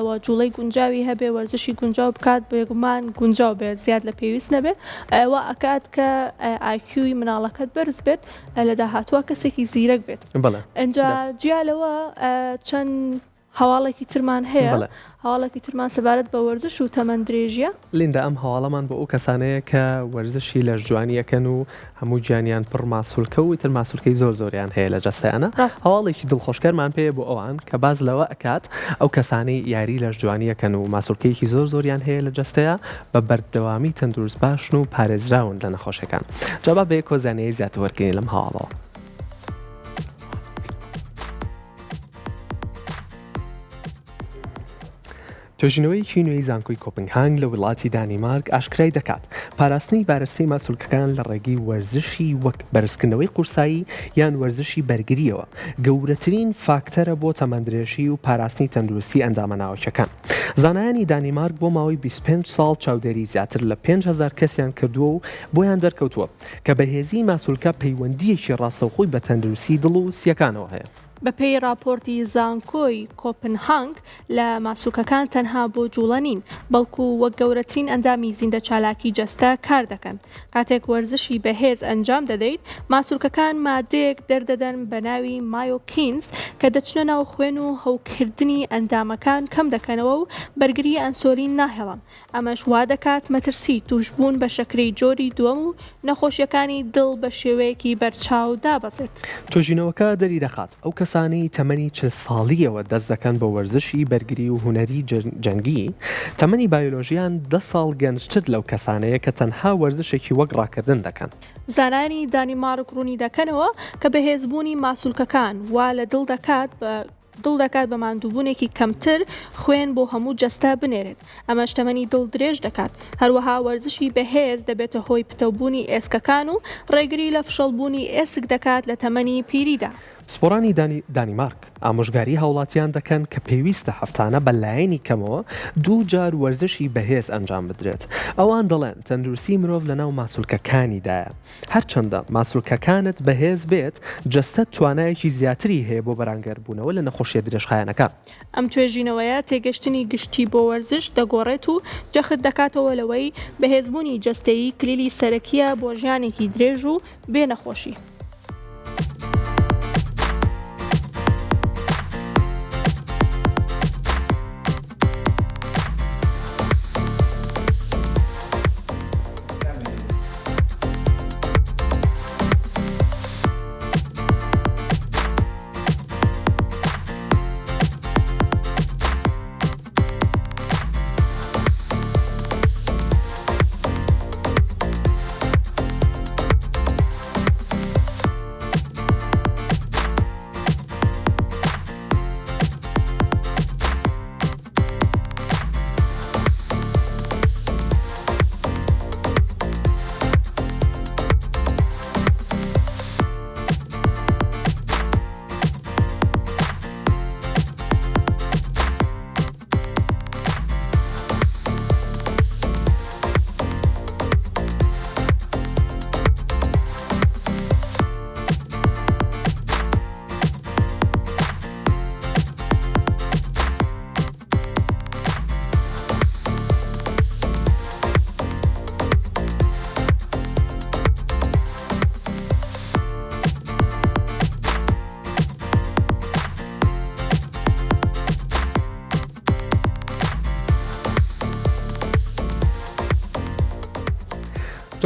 و جوڵەی گونجاوی هەبێ وەرزشی گونجاو بکات بێگومان گونجاو بێت زیاد لە پێویست نەبێت وا ئەکات کە IQ ی مناڵەکەت بەرز بێت لە داهاتووە کەسێکی زیرەک بێت ئەجا جیا لەوە چەند هەواڵێکی ترمان هەیە هەواڵێکی ترمان سەبارەت بە وەرزش و تەمەن درێژیە. لیندا ئەم هەواڵەمان بۆ ئەو کەسانەیە کە وەرزشی لەشجوانی ئەکەن و هەموو گیانیان پڕ ماسولکە و ئیتر ماسولکەی زۆر زۆریان هەیە لە جەستەیانا هەواڵێکی دڵخۆشکەرمان پێیە بۆ ئەوان کە باس لەوە ئەکات ئەو کەسانەی یاری لەشجوانی ئەکەن و ماسولکەیەکی زۆر زۆریان هەیە لە جەستەیا بە بەردەوامی تەندروست باشن و پارێزراون لە نەخۆشیەکان جا با بەیەکەوە زانیاری زیاتر وەرگرین لەم هەواڵەوە. توێژینەوەیەکی نوێی زانکۆی کۆپنهانگ لە وڵاتی دانیمارک ئاشکرای دەکات، پاراستنی بارستەی ماسولکەکان لە ڕێگەی وەرزشی وەک بەرزکردنەوەی قورسایی یان وەرزشی بەرگرییەوە، گەورەترین فاکتەرە بۆ تەمەندرێژی و پاراستنی تەندروستی ئەندامە ناوەکیەکان. زانایانی دانیمارک بۆ ماوەی 25 ساڵ چاودێری زیاتر لە 5000 کەسیان کردووە و بۆیان دەرکەوتووە کە بەهێزیی ماسولکە پەیوەندییەکی ڕاستەوخۆی بە تەندروستی دڵ و سییەکانەوە هەیە. بەپێی ڕاپۆرتی زانکۆی کۆپنهانگ، لە ماسولکەکان تەنها بۆ جوڵە نین، بەڵکو وەک گەورەترین ئەندامی زیندەچالاکی جەستە کار دەکەن. کاتێک وەرزشی بەهێز ئەنجام دەدەیت، ماسولکەکان ماددەیەک دەردەدەن بە ناوی myokines کە دەچنە ناو خوێن و هەوکردنی ئەندامەکان کەم دەکەنەوە و بەرگری ئەنسۆلین ناهێڵن، ئەمەش وا دەکات مەترسی تووشبوون بە شەکرەی جۆری دووەم و نەخۆشییەکانی دڵ بە شێوەیەکی بەرچاو دابەزێت. توێژینەوەکە دەریدەخات، ئەو کەسانەی تەمەنی 40 ساڵییەوە دەست دەکەن بە وەرزشی بەرگری و هونەری جەنگی، تەمەنی بایۆلۆژییان دە ساڵ گەنجتر لەو کەسانەیە کە تەنها وەرزشێکی وەک ڕاکردن دەکەن. زانایانی دانیمارک ڕوونیدەکەنەوە کە بەهێزبوونی ماسولکەکان وا لە دڵ دەکات بە دڵ دەکات بە ماندووبوونێکی کەمتر خوێن بۆ هەموو جەستە بنێرێت، ئەمەش تەمەنی دڵ درێژ دەکات، هەروەها وەرزشی بەهێز دەبێتە هۆی پتەوبوونی ئێسکەکان و ڕێگری لە فشەڵبوونی ئێسک دەکات لە تەمەنی پیریدا. پسپۆڕانی دانیمارک ئامۆژگاری هاوڵاتیان دەکەن کە پێویستە هەفتانە بە لایەنی کەمەوە دوو جار وەرزشی بەهێز ئەنجام بدرێت، ئەوان دەڵێن تەندروستی مرۆڤ لەناو ماسولکەکانیدایە، هەرچەندە ماسولکەکانت بەهێز بێت، جەستەت توانایەکی زیاتری هەیە بۆ بەرانگەربوونەوە لە نەخۆشییە درێژخایەنەکان. ئەم توێژینەوەیە تێگەشتنی گشتی بۆ وەرزش دەگۆڕێت و جەخت دەکاتەوە لەوەی بەهێزبوونی جەستەیی کلیلی سەرەکییە بۆ ژیانێکی درێژ و بێ نەخۆشی.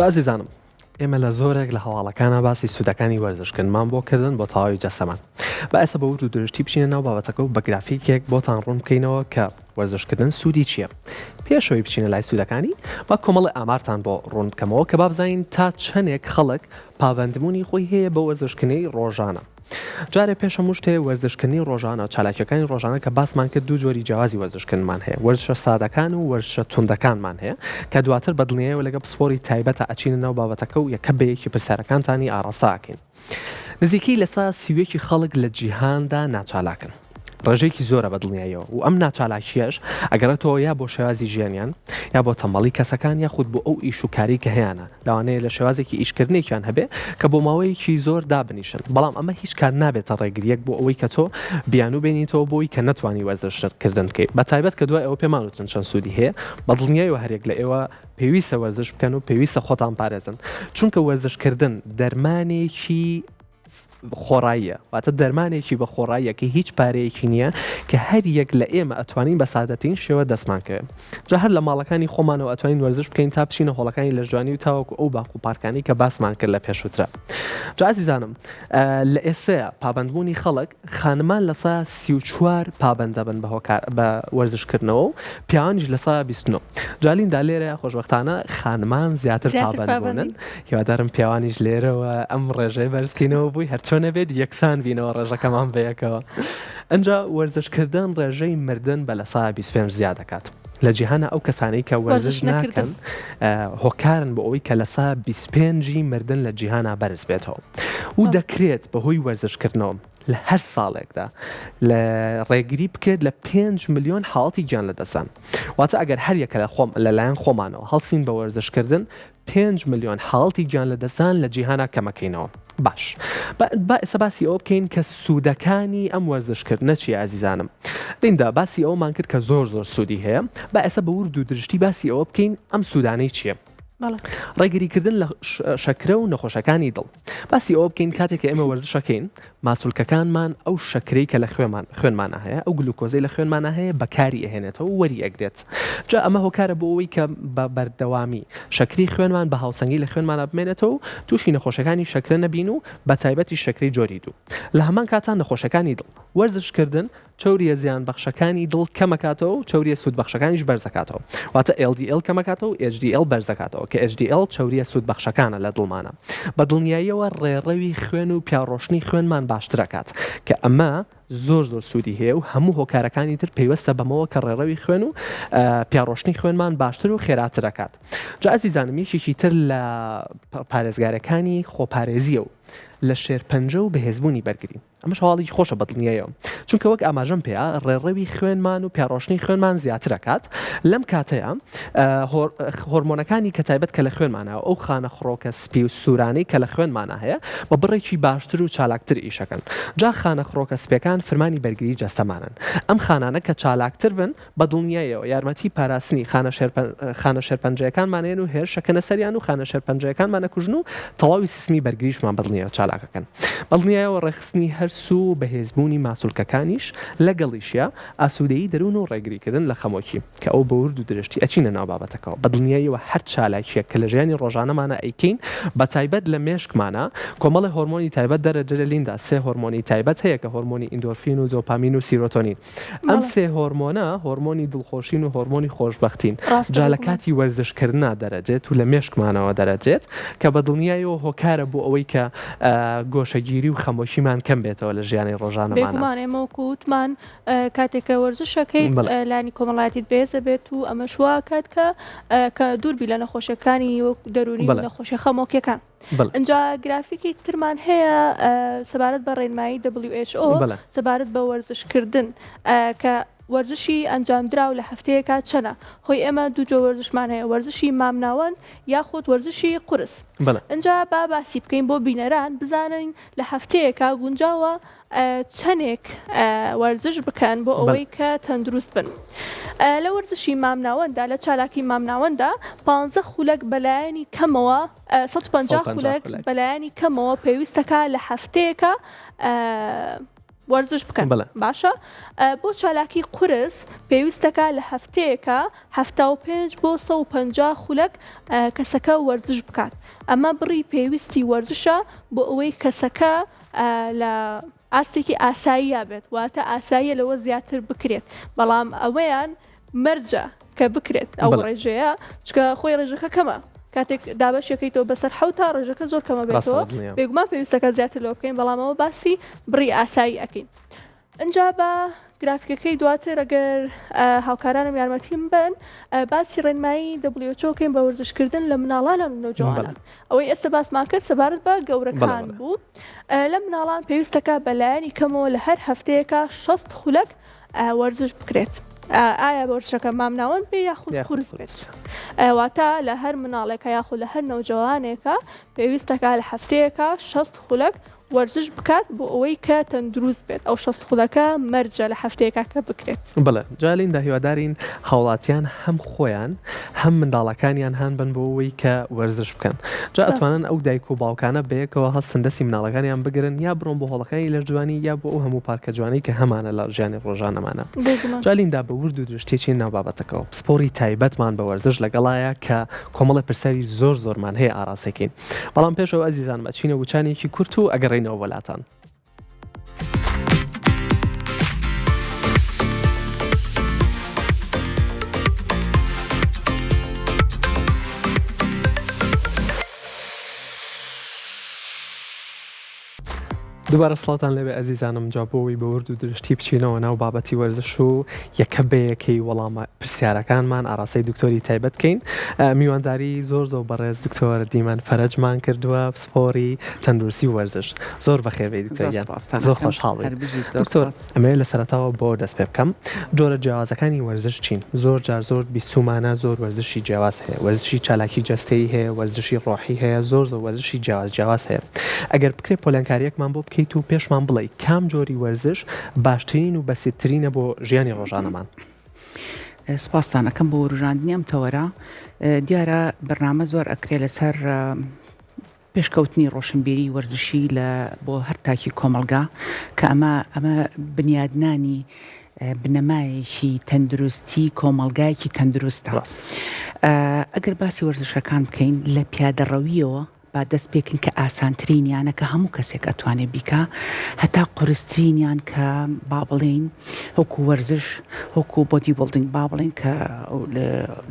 جا ئازیزانم ئێمە لە زۆرێک لە هەواڵەکانە باسی سوودەکانی وەرزشکردنمان بۆ کردن بۆ تەواوی جەستەمان با ئێستا بە ورد و درشتی بچینە ناو بابەتەکە و بە گرافیکێک بۆتان ڕوون بکەینەوە کە وەرزشکردن سوودی چییە پێشەوەی بچینە لای سوودەکانی با کۆمەڵی ئامارتان بۆ ڕوون بکەمەوە کە با بزانین تا چەندێک خەڵک پابەندبوونی خۆی هەیە بە وەرزشکردنی ڕۆژانە جارێ پێش هەموو شتێ وەرزشکردنی ڕۆژانە چالاکیەکانی ڕۆژانە کە باسمان کرد دوو جۆری جیاوازی وەرزشکردنمان هەیە وەرزشە سادەکان و وەرزشە توندەکانمان هەیە کە دواتر بە دڵنیایەوە لەگەڵ پسپۆری تایبەتە ئەچینە ناو بابەتەکە و یەکە بە یەکی پرسیارەکانتانی ئاڕاستە ئەکەین نزیکەی لە سا 31 خەڵک لە جیهاندا ناچالاکن ڕێژەیەکی زۆرە بە دڵنیاییەوە و ئەم ناچالاکییەش ئەگەڕێتەوە یا بۆ شێوازی ژیانیان یا بۆ تەمبەڵی کەسەکان یاخود بۆ ئەو ئیش و کاری کە هەیانە لەوانەیە لە شێوازێکی ئیشکردنێکیان هەبێ کە بۆ ماوەیەکی زۆر دابنیشن بەڵام ئەمە هیچ کات نابێتە ڕێگریەک بۆ ئەوەی کە تۆ بیانوو بێنیتەوە بۆی کە نەتوانی وەرزشکردن بکەیت بە تایبەت کە دوای ئەوە پێمان وتن چەند سوودی هەیە بە دڵنیایەوە هەریەک لە ئێوە پێویستە وەرزش بکەن و پێویستە خۆتان پارێزن چونکە وەرزشکردن دەرمانێکی خۆڕاییە واتە دەرمانێکی بە خۆڕاییە کە هیچ پارەیەکی نییە کە هەر یەک لە ئێمە ئەتوانین بە سادەترین شێوە دەستمان کەوێ جا هەر لە ماڵەکانی خۆمانەوە ئەتوانین وەرزش بکەین تا بچینە هۆڵەکانی لەشجوانی و تاوەکو ئەو باخ و پارکانی کە باسمان کرد لە پێشووترا جا ئازیزانم لە ئێستەیە پابەندبوونی خەڵک خانمان لە سا 34 پابەند دەبن بە هۆکار بە وەرزشکردنەوە و پیاوانیش لە سا 29 جا لیندا لێرە خۆشبەختانە خانمان زیاتر پابەند بوونن هیوادارم پیاوانیش لێرەوە ئەم ڕێژەیە بەرزکەینەوە بووی هەرچ. هەرچۆنە بێت یەکسان بینەوە ڕێژەکەمان بەیەکەوە. ئەجا وەرزشکردن ڕێژەی مردن بە لە سا 25 زیاد دەکات. لە جیهانە ئەو کەسانەی کە وەرزش ناکەن هۆکارن بۆ ئەوەی کە لە سا 25 مردن لە جیهانا بەرز بێتەوە و دەکرێت بەهۆی وەرزشکردنەوە لە هەر ساڵێکدا لە ڕێگری بکرێت لە 5 ملیۆن حاڵەتی گیان لەدەستدان واتە ئەگەر هەر یەکە لە خۆم لەلایەن خۆمانەوە هەڵسین بە وەرزشکردن 5 ملیۆن حاڵەتی گیان لەدەستدان لە جیهانا کەمەکەینەوە باش با ئێستا باسی ئەوە بکەین کە سوودەکانی ئەم وەرزشکردنە چیە ئازیزانم لیندا باسی ئەومان کرد کە زۆر زۆر سوودی هەیە با ئێستا بە ورد و درشتی باسی ئەوە بکەین ئەم سوودانەی چییە ڕێگریکردن لە شەکرە و نەخۆشەکانی دڵ باسی ئەوە بکەین کاتێک کە ئێمە وەرزشەکەین ماسولکەکانمان ئەو شەکرەی کە لە خوێمان خوێنمانە هەیە ئەو گلوکۆزەی لە خوێنمانە هەیە بەکاری ئەهێنێتەوە وەری ئەگرێت جا ئەمە هۆکارە بۆ ئەوەی کە بە بەردەوامی شەکری خوێنمان بە هاوسەنگی لە خوێنمانە بمێنێتەوە و تووشی نەخۆشەکانی شەکرە نەبین و بە تایبەتی شەکرەی جۆری دوو لە هەمان کاتا نەخۆشەکانی دڵ وەرزشکردن چەورییە زیانبەخشەکانی دڵ کەمەکاتەوە و چەورییە سوودبەخشەکانیش بەرزەکاتەوە. واتە LDL کەمەکاتەوە و HDL بەرزەکاتەوە، کە HDL چەورییە سوودبەخشەکانە لە دڵمانا. بە دڵنیاییەوە ڕێڕەوی خوێن و پیاڕۆشتنی خوێنمان باشترەکات، کە ئەمە زۆر زۆر سوودی هەیە و هەموو هۆکارەکانی تر پەیوەستە بەمەوە کە ڕێڕەوی خوێن و پیاڕۆشتنی خوێنمان باشتر و خێراترەکات. جا ئەزیزانم یەکێکی تر لە پارێزگارەکانی خۆپارێزییە و لە شێرپەنجە و بەهێزبوونی بەرگری. ئەمەش هەواڵێکی خۆشە بەدڵنیایەوە چونکە وەک ئاماژەم پێیا ڕێڕەوی خوێنمان و پیاڕۆشتنی خوێنمان زیاتر ئەکات لەم کاتەیە هۆرمۆنەکانی کە تایبەت کە لە خوێنمانە ئەو خانە خڕۆکە سپی و سوورانەی کە لە خوێنمانە هەیە بە بڕێکی باشتر و چالاکتر ئیشەکەن جا خانە خڕۆکە سپیەکان فرمانی بەرگری جەستەمانن ئەم خانانە کە چالاکتر بن بە دڵنیایەوە یارمەتی پاراستنی خانە شێرپەنجەیەکانمان ئەیەن و هێرش ئەکەنە سەریان و خانە شێرپەنجەیەکانمان ئەکوژن و تەواوی سیستمی بەرگریشمان بەدڵنیایەوە چالاک ئەکەن. بەدڵنیایەوە ڕێکخستنی هەرس و بەهێزبوونی ماسولکەکانیش لەگەڵیشیا ئاسوودەیی دەروون و ڕێگریکردن لە خەمۆکی کە ئەو بە ورد و درشتی ئەچینە ناو بابەتەکەوە. بەدڵنیاییەوە هەر چالاکییەک کە لە ژیانی ڕۆژانەمانا ئەیکەین بەتایبەت لە مێشکمانا کۆمەڵێ هۆرمۆنی تایبەت دەرەدرێ لیندا سێ هۆرمۆنی تایبەت هەیە کە هۆرمۆنی ئیندۆرفین و دۆپامین و سیرۆتۆنین ئەم سێ هۆرمۆنە هۆرمۆنی دڵخۆشین و هۆرمۆنی خۆشبەختین جا لە کاتی وەرزشکردنا دەرەجێت و لە مێشکمانەوە دەرەجێت کە بە دڵنیایەوە هۆکارە بۆ ئەوەی کە گۆشەگیری و خەمۆکیمان کەم بێتەوە لە ژیانی ڕۆژانەمانە. بێگومان ئێمە وەکو وتمان کاتێک کە وەرزشەکەیت لایەنی کۆمەڵایەتیت بەهێز ئەبێت و ئەمەش وا ئەکات کە کە دووربی لە نەخۆشیەکانی وەک دەروونی و نەخۆشیە خەمۆکیەکان. ئینجا گرافیکی ترمان هەیە سەبارەت بە ڕێنمایی WHO سەبارەت بە وەرزشکردن کە وەرزشی ئەنجامدراو لە هەفتەیەکا چەنە خۆی ئێمە دوو جۆر وەرزشمان هەیە وەرزشی مامناوەند یاخود وەرزشی قورس ئینجا با باسی بکەین بۆ بینەران بزانین لە هەفتەیەکا گونجاوە چەنێک وەرزش بکەن بۆ ئەوەی کە تەندروست بن. لە وەرزشی مامناوەنددا لە چالاکی مامناوەنددا 15 خولەک بەلایەنی کەمەوە 150 خولەک بەلایەنی کەمەوە پێویستەکە لە هەفتەیەکە وەرزش بکەن باشە بۆ چالاکی قورس پێویستەکە لە هەفتەیەکە 75 بۆ 150 خولەک کەسەکە وەرزش بکات ئەمە بڕی پێویستی وەرزشە بۆ ئەوەی کەسەکە لە ئاستێکی ئاساییا بێت واتە ئاساییە لەوە زیاتر بکرێت بەڵام ئەوەیان مەرجە کە بکرێت ئەو ڕێژەیە چکە خۆی ڕێژەکە کەمە کاتێک دابەشەکەیتەوە بەسەر حوتا ڕێژەکە زۆر کەمە بێتەوە بێگومان پێویستەکە زیاتر لەوە بکەین بەڵامەوە باسی بڕی ئاسایی ئەەکەین ئنجا بە گرافیکەکەی دواتر ئەگەر هاوکارانم یارمەتیم بن باسی ڕێنمایی WHO کەین بە وەرزشکردن لە مناڵان و نەوجەوانان ئەوەی ئێستا باسمان کرد سەبارەت بە گەورەکان بوو لە مناڵان پێویستەکە بەلایەنی کەمەوە لە هەر هەفتەیەکە 60 خولەک وەرزش بکرێت ئایا وەرزشەکە مامناوەند بێ یاخود قورس بێت واتە لە هەر مناڵێکە یاخود لە هەر نەوجەوانێکە پێویستەکە لە هەفتەیەکە 60 خولەک وەرزش بکات بۆ ئەوەی کە تەندروست بێت، ئەو 60 خولەکە مەرجە لە هەفتەیەکا کە بکرێت. بەڵێ جا لیندا هیوادارین هاوڵاتیان هەم خۆیان هەم منداڵەکانیان هان بەن بۆ ئەوەی کە وەرزش بکەن جا ئەتوانن ئەو دایک و باوکانە بەیەکەوە هەستن دەستی مناڵەکانیان بگرن یا بڕۆن بۆ هۆڵەکانی لەشجوانی یا بۆ ئەو هەموو پارکە جوانەی کە هەمانە لە ژیانی ڕۆژانەمانە جا لیندا بە ورد و درشتی چین ناو بابەتەکەوە پسپۆڕی تایبەتمان بە وەرزش لەگەڵایە کە کۆمەڵە پرسیاری زۆر زۆرمان هەیە ئاراستەکەین بەڵام پێش ئەوە ئەزیزانم ئەچینە وچانێکی کورت و ئەگەڕێینەوە بۆ لاتان. دووبارە سڵاوتان لێبێ ئەزیزانم جا بۆ ئەوەی بە ورد و درشتی بچینەوە ناو بابەتی وەرزش و یەکە بە یەکەی وەڵامە پرسیارەکانمان ئاراستەی دکتۆری تایبەت کەین میوانداری زۆر زۆر بەڕێز دکتۆر دیمەن فەرەجمان کردووە پسپۆری تەندروستی و وەرزش زۆر بەخێربێی دکتۆر زۆر گیان سپاستان زۆر ئەکەم خۆشحاڵ بین هەر بژیت زۆر دکتۆر سپاس. ئەمەوێت لە سەرەتاوە بەوە دەست پێ بکەم جۆرە جیاوازەکانی وەرزش چین؟ زۆر جار زۆر بیستوومانە زۆر وەرزشی جیاواز هەیە وەرزشی چالاکی جەستەیی هەیە وەرزشی ڕۆحی هەیە زۆر زۆر وەرزشی جیاواز جیاواز هەیە ئەگەر بکرێ پۆلێنکاریەکمان بۆ بکەیت و پێشمان بڵێی کام جۆری وەرزش باشترین و بەسیتترینە بۆ ژیانی ڕۆژانەمان؟ سپاستان ئەکەم بۆ وروژاندنی ئەم تەوەرە دیارە بەرنامە زۆر ئەکرێ لەسەر پێشکەوتنی ڕۆشنبیری وەرزشی لە بۆ هەر تاکی کۆمەڵگا کە ئەمە ئەمە بنیادنانی بنەمایەکی تەندروستی کۆمەڵگایەکی تەندروستە ئەگەر باسی وەرزشەکان بکەین لە پیادەڕەویەوە با دەست پێکەین کە ئاسانترینیانە کە هەموو کەسێک ئەتوانێ بیکا هەتا قورسترینیان کە با بڵێین وەکو وەرزش وەکو body building با بڵێین کە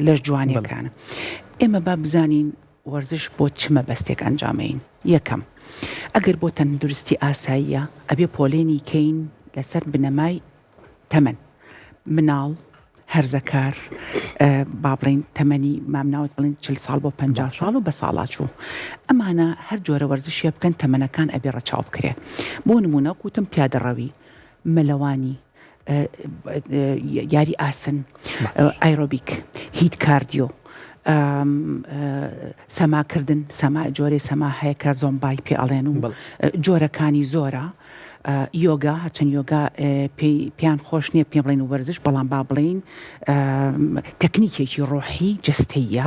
لەش جوانیەکانە ئێمە با بزانین وەرزش بۆ چ مەبەستێک ئەنجامەین؟ یەکەم، ئەگەر بۆ تەندروستی ئاساییە ئەبێ پۆلێنی کەین لەسەر بنەمای تەمەن، مناڵ، هەرزەکار، با بڵێین تەمەنی مامناوەند بڵێین 40 ساڵ بۆ 50 ساڵ و بەساڵاچوو ئەمانە هەر جۆرە وەرزشیە بکەن تەمەنەکان ئەبێ ڕەچاو بکرێ بۆ نمونە وتم پیادەڕەوی مەلەوانی یاری ئاسن ئایرۆبیک HIIT cardio سەماکردن سەما جۆرێ سەما هەیە کە زۆمبای پێ ئەڵێن و جۆرەکانی زۆرە یۆگا هەرچەند یۆگا پێیان خۆش نییە پێ بڵێن وەرزش بەڵام با بڵین تەکنیکێکی ڕۆحی جستەیە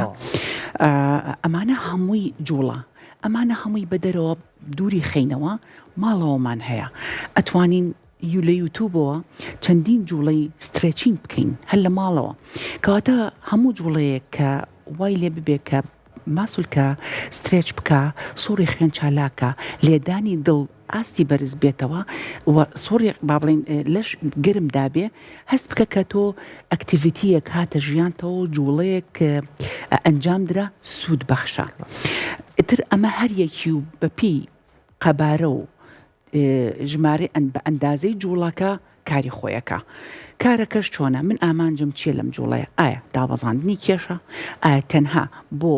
ئەمانە هەمووی جوڵە ئەمانە هەمووی بەدەرەوە دووری خەینەوە ماڵەوەمان هەیە ئەتوانین یو لە یوتوبەوە چەندین جوڵەی stretching بکەین هەر لە ماڵەوە کەواتە هەموو جوڵەیەک کە وای لێ ببێ کە ماسولکە stretch بکە سوڕی خوێن چالاکە لێدانی دڵ ئاستی بەرز بێتەوە و سوڕی با بڵین لەش گەرم دابێ هەست بکە کە تۆ activity یەک هاتە ژیانتەوە جوڵەیەک ئەنجام درا سوود بەخشە ئیتر ئەمە هەر یەکی و بەپێی قەبارە و ژمارەی بە ئەندازەی جوڵەکە کاری خۆی ئەکا. کارەکەش چۆنە؟ من ئامانجم چیە لەم جوڵەیە؟ ئایا دابەزاندنی کێشە؟ ئایا تەنها بۆ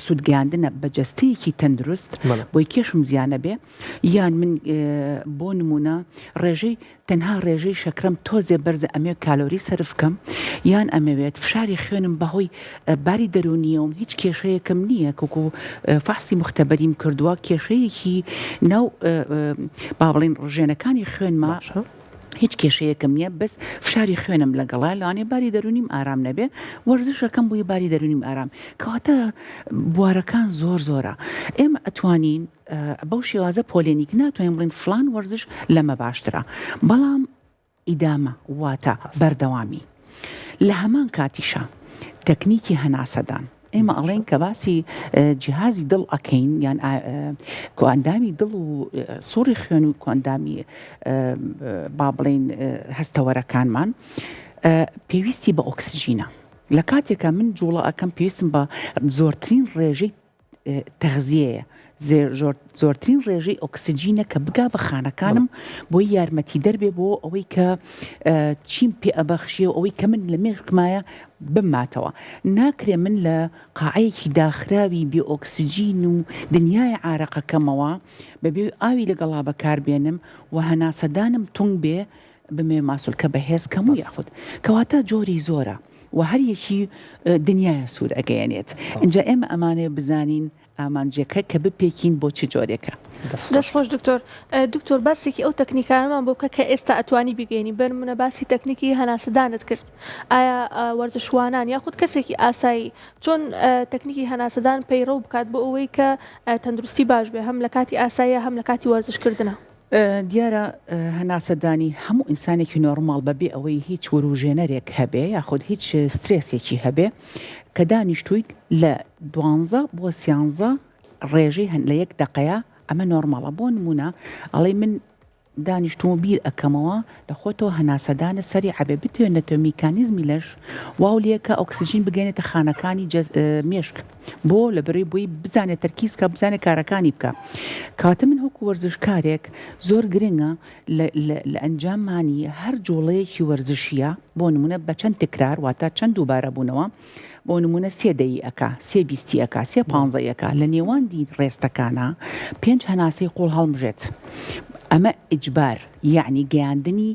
سوودگەیاندنە بە جەستەیەکی تەندروست بۆی کێشم زیانە بێ؟ یان من بۆ نمونە ڕێژەی تەنها ڕێژەی شەکرەم تۆزێ بەرزە ئەمەوێت کالۆری سەرف کەم یان ئەمەوێت فشاری خوێنم بەهۆی باری دەروونیەوم هیچ کێشەیەکم نییە کۆکو فەحسی مختبەریم کردووە کێشەیەکی ناو با بڵین ڕژێنەکانی خوێنما هیچ کێشەیەکم نییە بەس فشاری خوێنم لەگەڵا لەوانەیە باری دەروونیم ئارام نەبێ وەرزشەکەم بۆی باری دەروونیم ئارام کەواتە بوارەکان زۆر زۆرە ئێمە ئەتوانین بەو شێوازە پۆلێنیک ناتوانین بڵێین فڵان وەرزش لەمە باشترە بەڵام ئیدامە واتە بەردەوامی لە هەمان کاتیشا تەکنیکی هەناسەدان ئێمە ئەڵێن کە باسی جیهازی دڵ ئەکەین یان کۆئەندامی دڵ و سوڕی خوێن و کۆئەندامی با بڵین هەستەوەرەکانمان پێویستی بە ئۆکسجینە لە کاتێکا من جوڵە ئەکەم پێویستم بە زۆرترین ڕێژەی تەغزیەیە زۆرترین ڕێژەی ئۆکسجینە کە بگا بە خانەکانم بۆی یارمەتیدەر بێ بۆ ئەوەی کە چیم پێ ئەبەخشێ و ئەوەی کە من لە مێشکمایە بماتەوە ناکرێ من لە قاعەیەکی داخراوی بێ ئۆکسجین و دنیای عارەقەکەمەوە بەبێ ئاوی لەگەڵا بەکاربێنم و هەناسەدانم تونگ بێ بمەوێ ماسولکە بەهێز کەم و یاخود کەواتە جۆری زۆرە و هەر یەکی دنیایە سوود ئەگەیەنێت ئینجا ئێمە ئەمانەوێ بزانین ئامانجەکە کە بپێکین بۆ چ جۆرێکە. دەست خۆش دکتۆر. دکتۆر باسێکی ئەو تەکنیکانەمان بۆ بکە کە ئێستا ئەتوانی بیگەینی بەنمونە باسی تەکنیکی هەناسەدانت کرد ئایا وەرزشوانان یاخود کەسێکی ئاسایی چۆن تەکنیکی هەناسەدان پەیڕەو بکات بۆ ئەوەی کە تەندروستی باش بێ هەم لە کاتی ئاساییە هەم لە کاتی وەرزشکردنە؟ دیارە هەناسەدانی هەموو ئینسانێکی نۆڕماڵ بەبێ ئەوەی هیچ وروژێنەرێک هەبێ یاخود هیچ سترێسێکی هەبێ کە دانیشتوویت لە دوانزە بۆ سیانزە ڕێژەی هەن لە یەک دەقەیە ئەمە نۆڕماڵە بۆ نمونە ئەڵێ من دانیشتوم و بیر ئەکەمەوە لە خۆتەوە هەناسەدانت سەریع ئەبێ بتەوێ نەتەوێ میکانیزمی لەش واو لێکە ئۆکسجین بگەێنێتە خانەکانی مێشک بۆ لەبەرەی بۆی بزانێت تەرکیز کە بزانێت کارەکانی بکە کاتە من وەکو وەرزشکارێک زۆر گرنگە لە ئەنجامانی هەر جوڵەیەکی وەرزشیە بۆ نمونە بە چەند تکرار واتە چەند دووبارە بوونەوە بۆ نمونە سێ دەی ئەکا سێ بیستی ئەکا سێ پانزەی ئەکا لە نێواندی ڕێستەکانە پێنج هەناسەی قوڵ هەڵمژێت ئەمە ئیجبار یەعنی گەیاندنی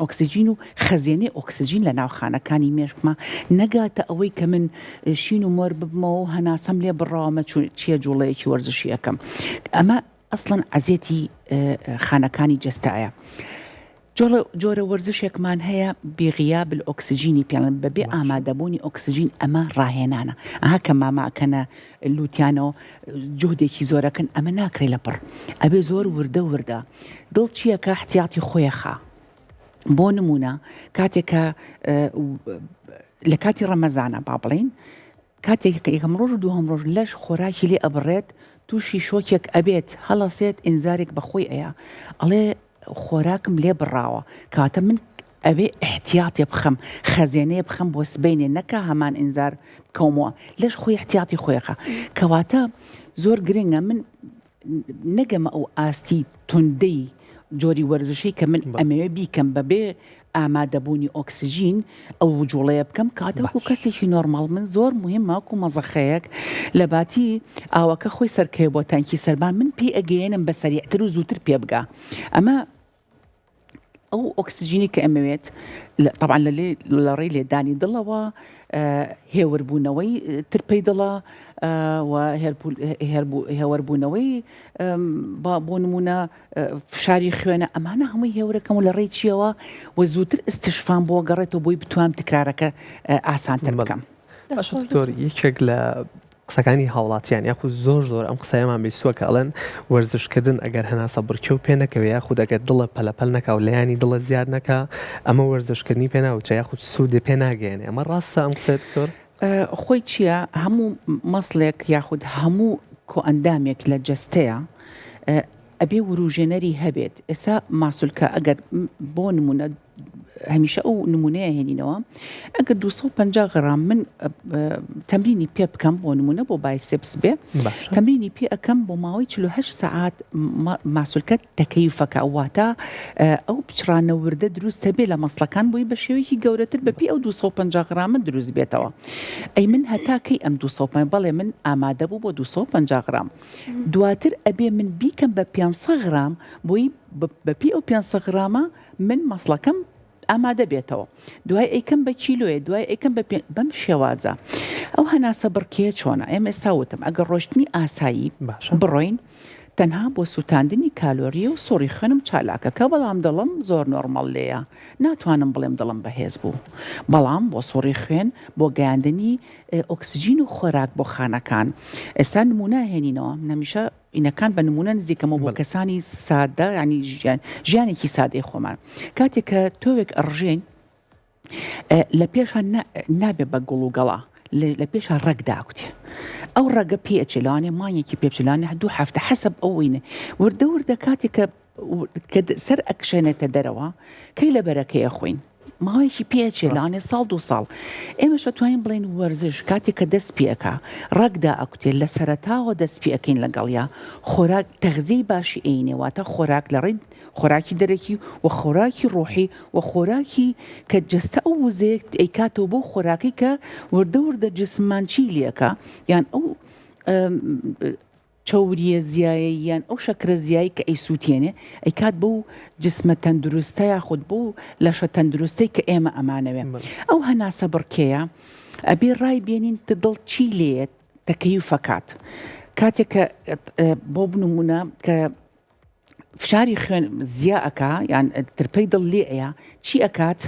ئۆکسجین و خەزێنەی ئۆکسجین لە ناو خانەکانی مێشکما نەگاتە ئەوەی کە من شین و مۆر ببمەوە و هەناسەم لێ بڕاوە چیە جوڵەیەکی وەرزشی ئەەکەم ئەمە ئەسڵەن عەزێتی خانەکانی جەستایە. جۆرە وەرزشێکمان هەیە بغیاب الاکسجینی پێڵن بەبێ ئامادەبوونی ئۆکسجین ئەمە ڕاهێنانە ئەها کە ماماکەنە لوتیانەوە جهدێکی زۆرەکەن ئەمە ناکرێ لە پڕ ئەبێ زۆر وردە وردە دڵ چیەکە احتیاطی خۆیەخا بۆ نمونە کاتێک کە لە کاتی ڕەمەزانە با بڵین کاتێک کە یەکەم ڕۆژ و دووهەم ڕۆژ لەش خۆراکی لێ ئەبڕێت تووشی شۆکێک ئەبێت هەڵەسێت ئینزارێک بە خۆی ئەیا ئەڵێ خۆراکم لێ بڕاوە کەواتە من ئەبێ ئیحتیاتێ بخەم خەزێنەیە بخەم بۆ سبەینێ نەکا هەمان ئینزار بکەومەوە لەش خۆی احتیاتی خۆیەکە کەواتە زۆر گرنگە من نەگەمە ئەو ئاستی توندەی جۆری وەرزشی کە من ئەمەوێ بیکەم بەبێ ئامادەبوونی ئۆکسجین ئەو جوڵەیە بکەم کاتە وەکو کەسێکی نۆرماڵ من زۆر مهمە وەکو مەزەخەیەک لە باتی ئاوەکە خۆی سەرکەوێ بۆ تانکی سەربان من پێی ئەگەیەنم بە سەریعتر و زووتر پێ بگا ئەمە ئەو ئۆکسجینی کە ئەمەوێت طبعا لە لە ڕێی لێدانی دڵەوە هێوربوونەوەی ترپەی دڵە و هێوەربوونەوەی بۆ نمونە فشاری خوێنە ئەمانە هەمووی هێورەکەم و لە ڕێی چیەوە و زووتر ئیستشفام بۆ گەڕێتەوە بۆی بتوانم تکرارەکە ئاسانتر بکەم. باشە دکتۆر یەکێک لە قسەکانی هاوڵاتیان یاخود زۆر زۆر ئەم قسەیەمان بیستووە کە ئەڵێن وەرزشکردن ئەگەر هەناسە بڕکێ و پێ نەکەوێ یاخود ئەگەر دڵە پەلەپەل نەکا و لایەنی دڵە زیاد نەکا ئەمە وەرزشکردنی پێ ناوترێ یاخود سوودێ پێ ناگەیەنێ ئەمە ڕاستە ئەم قسەیە دکتۆر؟ خۆی چییە هەموو مەسڵێک یاخود هەموو کۆئەندامێک لە جەستەیە ئەبێ وروژێنەری هەبێت ئێستا ماسولکە ئەگەر بۆ نمونە هەمیشە ئەو نمونەیە هێنینەوە ئەگەر 250 غرام من تەمرینی پێ بکەم بۆ نمونە بۆ biceps بێ تەمرینی پێ ئەەکەم بۆ ماوەی 48 سەعات ماسولکە تەکەیفەکە واتە ئەو پچڕانە وردە دروست هەبێ لە مەسڵەکان بۆی بە شێوەیەکی گەورەتر بە پێی ئەو 250 غرامە دروست بێتەوە ئەی من هەتا کەی ئەم 250 بەڵێ من ئامادە بوو بۆ 250 غرام دواتر ئەبێ من بیکەم بە 500 غرام بۆی بە پێی ئەو 500 غرامە من مەسڵەکەم ئامادە بێتەوە دوای ئەیکەم بە کیلۆیە دوای ئەیکەم بە پێ بەم شێوازە ئەو هەناسە بڕکێ چۆنە ئێمە ئێستا وتم ئەگەر ڕۆشتنی ئاسایی باشە بڕۆین تەنها بۆ سووتاندنی کالۆریە و سوڕی خوێنم چالاکەکە بەڵام دڵم زۆر نۆرمەڵ لێیە ناتوانم بڵێم دڵم بەهێز بوو بەڵام بۆ سوڕی خوێن بۆ گەیاندنی ئۆکسجین و خۆراک بۆ خانەکان ئێستا نمونە هێنینەوە من هەمیشە ئینەکان بە نمونە نزیکەمەوە بۆ کەسانی سادە ینی ژیان ژیانێکی سادەی خۆمان کاتێک کە تۆوێک ئەڕژێن لە پێشا نابێ بە گوڵ و گەڵا لە پێشا ڕەگ داکوتێ ئەو ڕەگە پێچێ لەوانێ مانگێکی پێ بچێ لەوانێ دوو هەفتە حەسەب ئەو وینە وردە وردە کاتێک کە کە سەر ئەکشێنێتە دەرەوە کەی لە بەرەکەی ئەخۆین ماوەیەکی پێچێ لەوانێ ساڵ دوو ساڵ ئێمەش ئەتوانین بڵێین وەرزش کاتێک کە دەست پێ ئەکا ڕەگ دائەکوتێ لە سەرەتاوە دەست پێ ئەکەین لەگەڵیا خۆراک تەغزیەی باشی ئەینێ واتە خۆراک لە ڕێی خۆراکی دەرەکی و خۆراکی ڕۆحی و خۆراکی کە جەستە ئەو وزەیە ئەیکاتەوە بۆ خۆراکەی کە وردە وردە جسممان چی لێکا یان ئەو چەوریە زیایەی یان ئەو شەکرە زیای کە ئەیسووتێنێ ئەیکات بەو جسمە تەندروستە یاخود بەو لەشە تەندروستەی کە ئێمە ئەمانەوێ ئەو هەناسە بڕکێیە ئەبێ ڕای بێنین تە دڵ چی لێیە تەکەیفەکات کاتێک کە بۆ بنمونە کە فشاری خوێن زیا ئەکا یان ترپەی دڵ لێ ئەیا چی ئەکات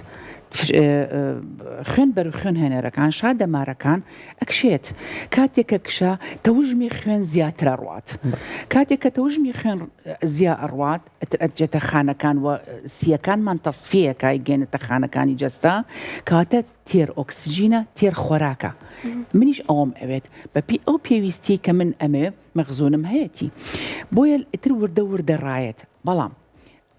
خوێن بەر خوێن هێنەرەکان شا دەمارەکان ئەکشێت کاتێک کە کشا تەوژمی خوێن زیاتر ئەڕوات کاتێک کە تەوژمی خوێن زیا ئەڕوات ئەتر ئەجێتە خانەکان و سیەکانمان تەسفیەکە گەێنێتە خانەکانی جەستە کاتە تێر ئۆکسجینە تێر خۆراکە منیش ئەوم ئەوێت بەپی ئەو پێویستی کە من ئەمەوێ مەخزونم هەیەتی بۆیە ئیتر وردە وردە ڕایەت بەڵام.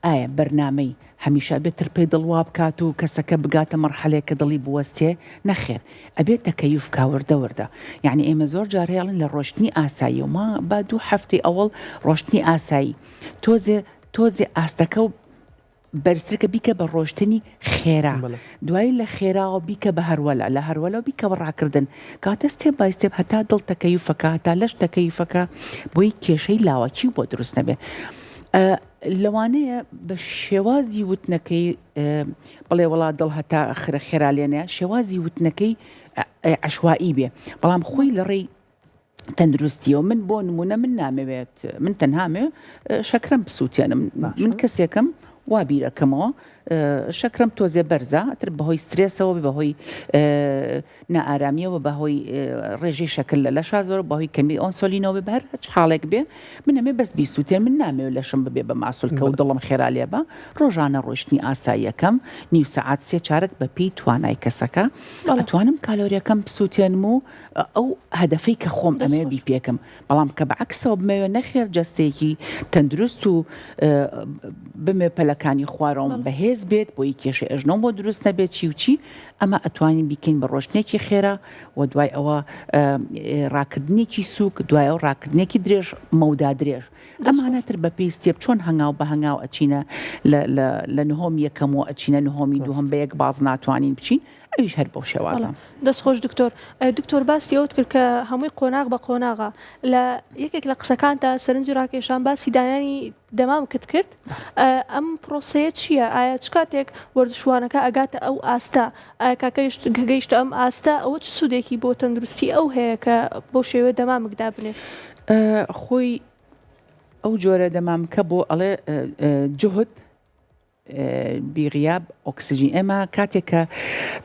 ئایا بەرنامەی هەمیشە ئەبێت ترپەی دڵ وا بکات و کەسەکە بگاتە مەرحەلەیەک کە دڵی بوەستێ؟ نەخێر ئەبێت تەکەیوف کا وردە وردە یەعنی ئێمە زۆر جار هەیە ئەڵێن لە ڕۆشتنی ئاسایی و ما با دوو هەفتەی ئەوەڵ ڕۆشتنی ئاسایی تۆزێ تۆزێ ئاستەکە و بەرزترکە بیکە بە ڕۆشتنی خێرا دوایی لە خێراوە بیکە بە هەروەلە لە هەروەلەوە بیکە بە ڕاکردن کاتە step by step هەتا دڵ تەکەیفەکە هەتا لەش تەکەیفەکە بۆی کێشەی لاوەکی بۆ دروست نەبێ لەوانەیە بە شێوازی وتنەکەی بڵێ وڵا دڵ هەتا خرە خێرا لێنە شێوازی وتنەکەی عشوایی بێ بەڵام خۆی لە ڕێی تەندروستیەوە من بۆ نمونە من نامەوێت من تەنهامێ شەکرم بسووتێنم من کەسێکم وا بیرەکەمەوە شەکرم تۆزێ بەرزە تر بەهۆی سترێسەوە بەهۆی نائارامیەوە بەهۆی ڕێژەی شەکر لە لەشا زۆر بەهۆی کەمی ئۆنسۆلینەوە بە هەر هەچ حاڵێک بێ من ئەمێ بەس بیسووتێن من نامەوێت لەشم ببێ بە ماسولکە و دڵم خێرا لێ بە ڕۆژانە ڕۆشتنی ئاساییەکەم نیو سەعات سێ چارەک بە پێی توانای کەسەکە ئەتوانم کالۆریەکەم بسووتێنم و ئەو هەدەفەی کە خۆم ئەمەوێ بیپێکم بەڵام کە بە عەکسەوە بمەوێ نەخێر جەستەیەکی تەندروست و بمێ پەلەکانی خوارەوەم بەهێز بێت بۆی کێشەی ئەژنۆم بۆ دروست نەبێت چی و چی ئەمە ئەتوانین بیکەین بە ڕۆشتنێکی خێرا و دوای ئەوە ڕاکردنێکی سوک دوای ئەو ڕاکردنێکی درێژ مەودا درێژ ئەمانە تر بە پێی step چۆن هەنگاو بە هەنگاو ئەچینە لە نهۆم یەکەم و ئەچینە نهۆمی دووهەم بە یەک باز ناتوانین بچین ئەویش هەر بەو شێوازە. دەست خۆش دکتۆر. دکتۆر باسی ئەوەت کرد کە هەمووی قۆناغ بە قۆناغە لە یەکێک لە قسەکانتا سەرنجی ڕاکێشام باسی دانانی دەمامکت کرد ئەم پرۆسەیە چییە ئایا چ کاتێک وەرزشوانەکە ئەگاتە ئەو ئاستە ئایا کاکەیشت کە گەیشتە ئەم ئاستە ئەوە چ سوودێکی بۆ تەندروستی ئەو هەیە کە بەو شێوەیە دەمامک دابنێت؟ خۆی ئەو جۆرە دەمامکە بۆ ئەڵێ جوهد بی غیاب ئۆکسجین ئێمە کاتێک کە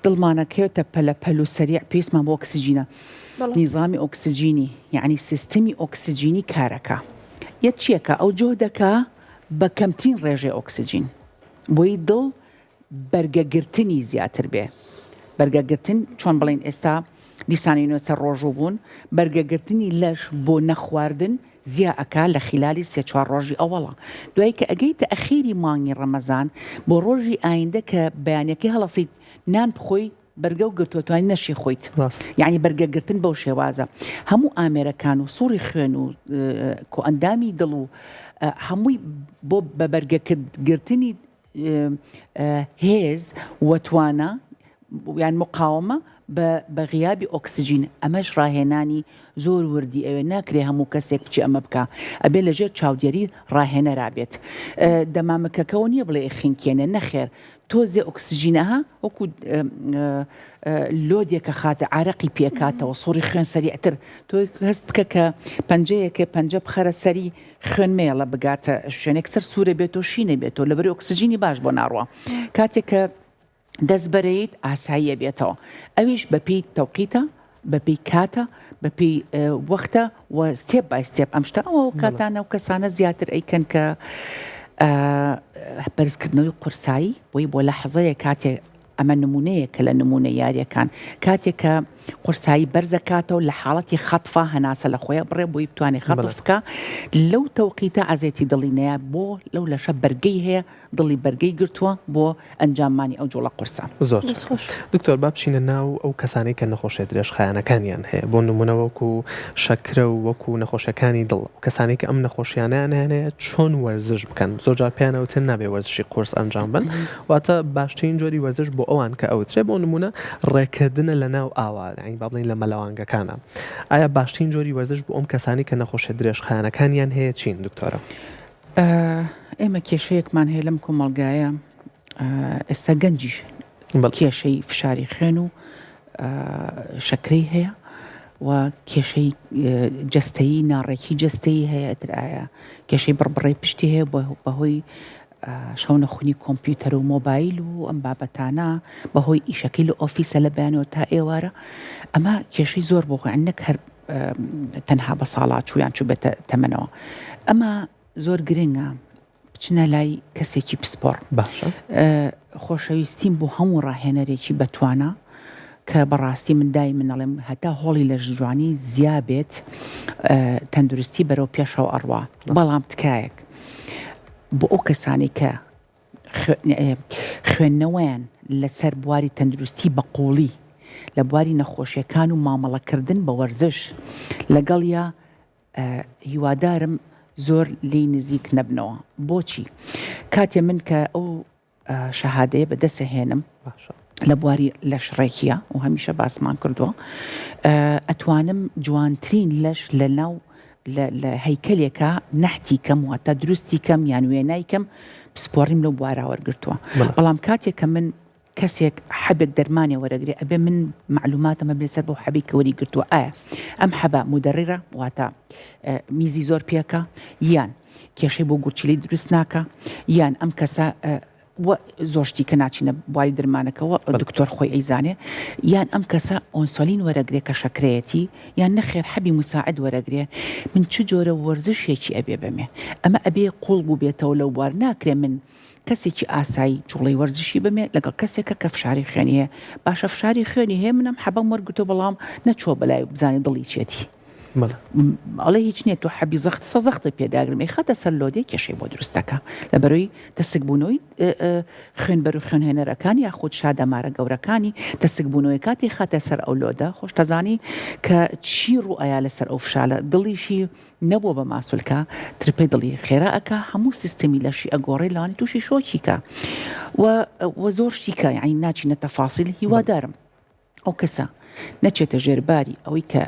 دڵمانەکەوێتە پەلە پەل و سەریع پێویستمان بۆ ئۆکسجینە نیزامی ئۆکسجینی یعنی سیستمی ئۆکسجینی کارەکە یە چیەکە ئەو جۆدەکە بە کەمترین ڕێژەی ئۆکسجین بۆی دڵ بەرگەگرتنی زیاتر بێ بەرگەگرتن چۆن بڵین ئێستا دیسانینەوە سەر ڕۆژوو بوون بەرگەگرتنی لەش بۆ نەخواردن زیا ئەکا لە خیلالی سێ چوار ڕۆژی ئەوەڵا دوای کە ئەگەیتە ئەخیری مانگی ڕەمەزان بۆ ڕۆژی ئایندە کە بەیانەکەی هەڵەسیت نان بخۆی بەرگەو گرتوە توانی نەشی خۆیت ڕاست. یەعنی بەرگە گرتن بەو شێوازە هەموو ئامێرەکان و سوڕی خوێن و کۆئەندامی دڵ و هەمووی بۆ بە بەرگە گرتنی هێز و توانا یان مقاومە بە غیابی ئۆکسجین ئەمەش ڕاهێنانی زۆر وردی ئەوێ ناکرێ هەموو کەسێک بچێ ئەمە بکا ئەبێ لەژێر چاودێری ڕاهێنەرا بێت دەمامکەکەەوە نییە بڵێ خنکێنێ نەخێر تۆزێ ئۆکسجینەها وەکو لۆدێکە خاتە عرەقی پێکاتەوە سوڕی خوێن سەریعتر تۆ هەست بکە کە پەنجەیەکە پەنجە بخەرە سەری خوێن مەیەڵە بگاتە شوێنێک سەر سوورە بێتەوە شینە بێتەوە لەبەری ئۆکسجینی باش بۆ ناڕوا کاتێک کە دەست بەرەیت ئاساییە بێتەوە ئەویش بەپێی تەوقیتە بەپێی کاتە بەپێی وەختە و step by step ئەم شتە ئەوە کاتانە و کەسانە زیاتر ئەیکەن کە بەرزکردنەوەی قورسایی بۆی بۆ لە حەزەیە کاتێک ئەمە نمونەیەکە لە نمونە یاریەکان کاتێک کە قورسایی بەرزەکاتەوە لە حاڵەتی خەتفا هەناسە لە خۆیە بڕێ بۆی بتوانێت خەتف بکە لەو تەوقیتە عەزێتی دڵی نەیە بۆ لەو لەشە بەرگەی هەیە دڵی بەرگەی گرتووە بۆ ئەنجاممانی ئەو جوڵە قورسە. زۆر چاکە دکتۆر با بچینە ناو ئەو کەسانەی کە نەخۆشیە درێژخایەنەکانیان هەیە بۆ نمونە وەکو شەکرە و وەکو نەخۆشیەکانی دڵ ئەو کەسانەی کە ئەم نەخۆشیانەیان هەیە چۆن وەرزش بکەن زۆر جار پێیان ئەوترێ نابێ وەرزشی قورس ئەنجام بەن واتە باشترین جۆری وەرزش بۆ ئەوان کە ئەوترێ بۆ نمونە ڕێکردنە لە ناو ئاوا یانی با بڵێین لە مەلەوانگەکانە ئایا باشترین جۆری وەرزش بۆ ئەم کەسانی کە نەخۆشیە درێژخایەنەکانیان هەیە چین دکتۆرە؟ ئێمە کێشەیەکمان هەیە لەم کۆمەڵگایە ئێستا گەنجیش کێشەی فشاری خوێن و شەکرەی هەیە و کێشەی جەستەیی ناڕێکی جەستەیی هەیە تر ئایا کێشەی بڕبڕەی پشتی هەیە بەهۆی شەونەخونی کۆمپیوتەر و مۆبایل و ئەم بابەتانە بەهۆی ئیشەکەی لە ئۆفیسە لە بەیانەوە تا ئێوارە ئەمە کێشەی زۆر بۆ خۆیان نەک هەر تەنها بە ساڵا چوویان چوو بێتە تەمەنەوە ئەمە زۆر گرنگە بچنە لای کەسێکی پسپۆڕ باشە خۆشەویستیم بۆ هەموو ڕاهێنەرێکی بەتوانا کە بەڕاستی من دای من ئەڵێم هەتا هۆڵی لەشجوانی زیا بێت تەندروستی بەرەو پێشەوە ئەڕوا بەڵام تکایەک. بۆ ئەو کەسانەی کە خوێندنەوەیان لەسەر بواری تەندروستی بە قووڵی لە بواری نەخۆشیەکان و مامەڵەکردن بە وەرزش لەگەڵیا هیوادارم زۆر لێی نزیک نەبنەوە بۆچی کاتێ من کە ئەو شەهادەیە بە دەسەهێنم لە بواری لەش ڕێکیە و هەمیشە باسمان کردووە ئەتوانم جوانترین لەش لە ناو لە هەیکەلێکە نەحتی کەم واتە دروستی کەم یان وێنای کەم پسپۆڕیم لەو بوارا وەرگتووە بەڵام کاتێک کە من کەسێک حەبێک دەرمانێ وەرەگرێ ئەبێ من مەعلوماتم هەبێ لەسەر بەو حەبەی کە وەری گرتووە ئایا ئەم حەبە مودەڕیرە واتە میزی زۆر پێکە یان کێشەی بۆ گورچیلەی دروست ناکە یان ئەم کەسە زۆر شتی کە ناچینە بواری درمانەکەەوە دکتۆر خۆی ئەیزانێ یان ئەم کەسە ئۆنسۆلین وەرەگرێ کە شەکرەیەتی یان نەخێر حەبی مساعد وەرەگرێ من چ جۆرە وەرزشێکی ئەبێ بەمێ ئەمە ئەبێ قوڵ بوو بێتەوە لەو بوار ناکرێ من کەسێکی ئاسایی جوڵەی وەرزشی بمێ لەگەڵ کەسێکە کە فشاری خوێنی هەیە باشە فشاری خوێنی هەیە منم حەبەم وەرگرتووە بەڵام نەچووە بەلای بزانێ دڵی چێتی ئەڵێ هیچ نییە تۆ حەبی زەخت سە زەختە پێداگرم ئەی خەتە سەر لۆدێ کێشەی بۆ دروستەکە لە بەرەوەی تەسکبوونەوەی خوێنبەر و خوێنهێنەرەکان یاخود شادەمارە گەورەکانی تەسکبوونەوەی کاتی خاتە سەر ئەو لۆدە خۆشتەزانی کە چی ڕوئیا لەسەر ئەو فشالە دڵیشی نەبووە بە ماسولکە ترپەی دڵی خێرا ئەکا هەموو سیستەمی لەشی ئەگۆڕێ لەوانەیە تووشی شۆکی کا و و زۆر شتی کە یعنی ناچینە تەفاسیل هیوادارم ئەو کەسە نەچێتە ژێر باری ئەوەی کە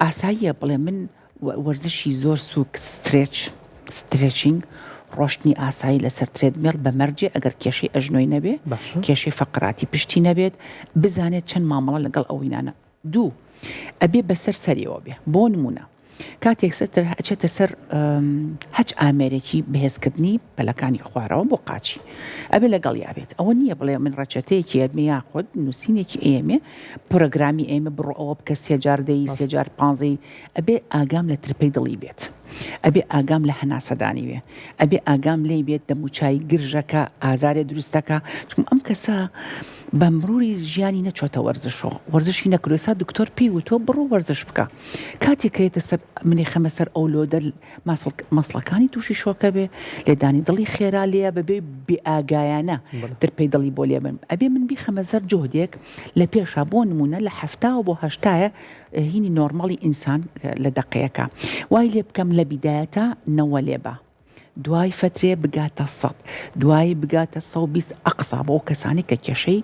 ئاساییە بڵێ من وەرزشی زۆر سوک stretch stretching ڕۆشتنی ئاسایی لەسەر treadmill بە مەرجێ ئەگەر کێشەی ئەژنۆی نەبێ کێشەی فەقراتی پشتی نەبێت بزانێت چەند مامەڵە لەگەڵ ئەوینانە دوو، ئەبێ بەسەر سەریەوە بێ، بۆ نموونە کاتێک سەتر ئەچێتە سەر هەچ ئامێرێکی بەهێزکردنی پەلەکانی خوارەوە بۆ قاچی ئەبێ لەگەڵیا بێت ئەوە نییە بڵێ من ڕەچەتەیەکی ئەبێ یاخود نووسینێکی ئێمێ پرۆگرامی ئێمە بڕۆ ئەوە بکە سێجار دەی سێجار پانزەی ئەبێ ئاگام لە ترپەی دڵی بێت. ئەبێ ئاگام لە هەناسەدانی بێ ئەبێ ئاگام لێی بێت دەموچای گرژەکە ئازارێ دروستەکە چونکە ئەم کەسە بە مروری ژیانی نەچۆتە وەرزشەوە وەرزشی نەکردووە ئێستا دکتۆر پێی وتووە بڕۆ وەرزش بکە کاتێک کە یەتە سەر منی خەمە سەر ئەو لۆدە مەسڵەکانی تووشی شۆکە بێ لێدانی دڵی خێرا لێیە بەبێ بێ ئاگایانە درپەی دڵی بۆ لێ بن ئەبێ من بیخەمە سەر جۆهدێک لە پێشا بۆ نمونە لە حەفتاوە بۆ هەشتایە هینی نۆرمەڵی ئینسان لە دەقەیەکە وای لێ بکەم لە بیدایەتە نەوە لێ بە دوای فەترێ بگاتە سەد دوایی بگاتە 120 ئەقسا بۆ کەسانی کە کێشەی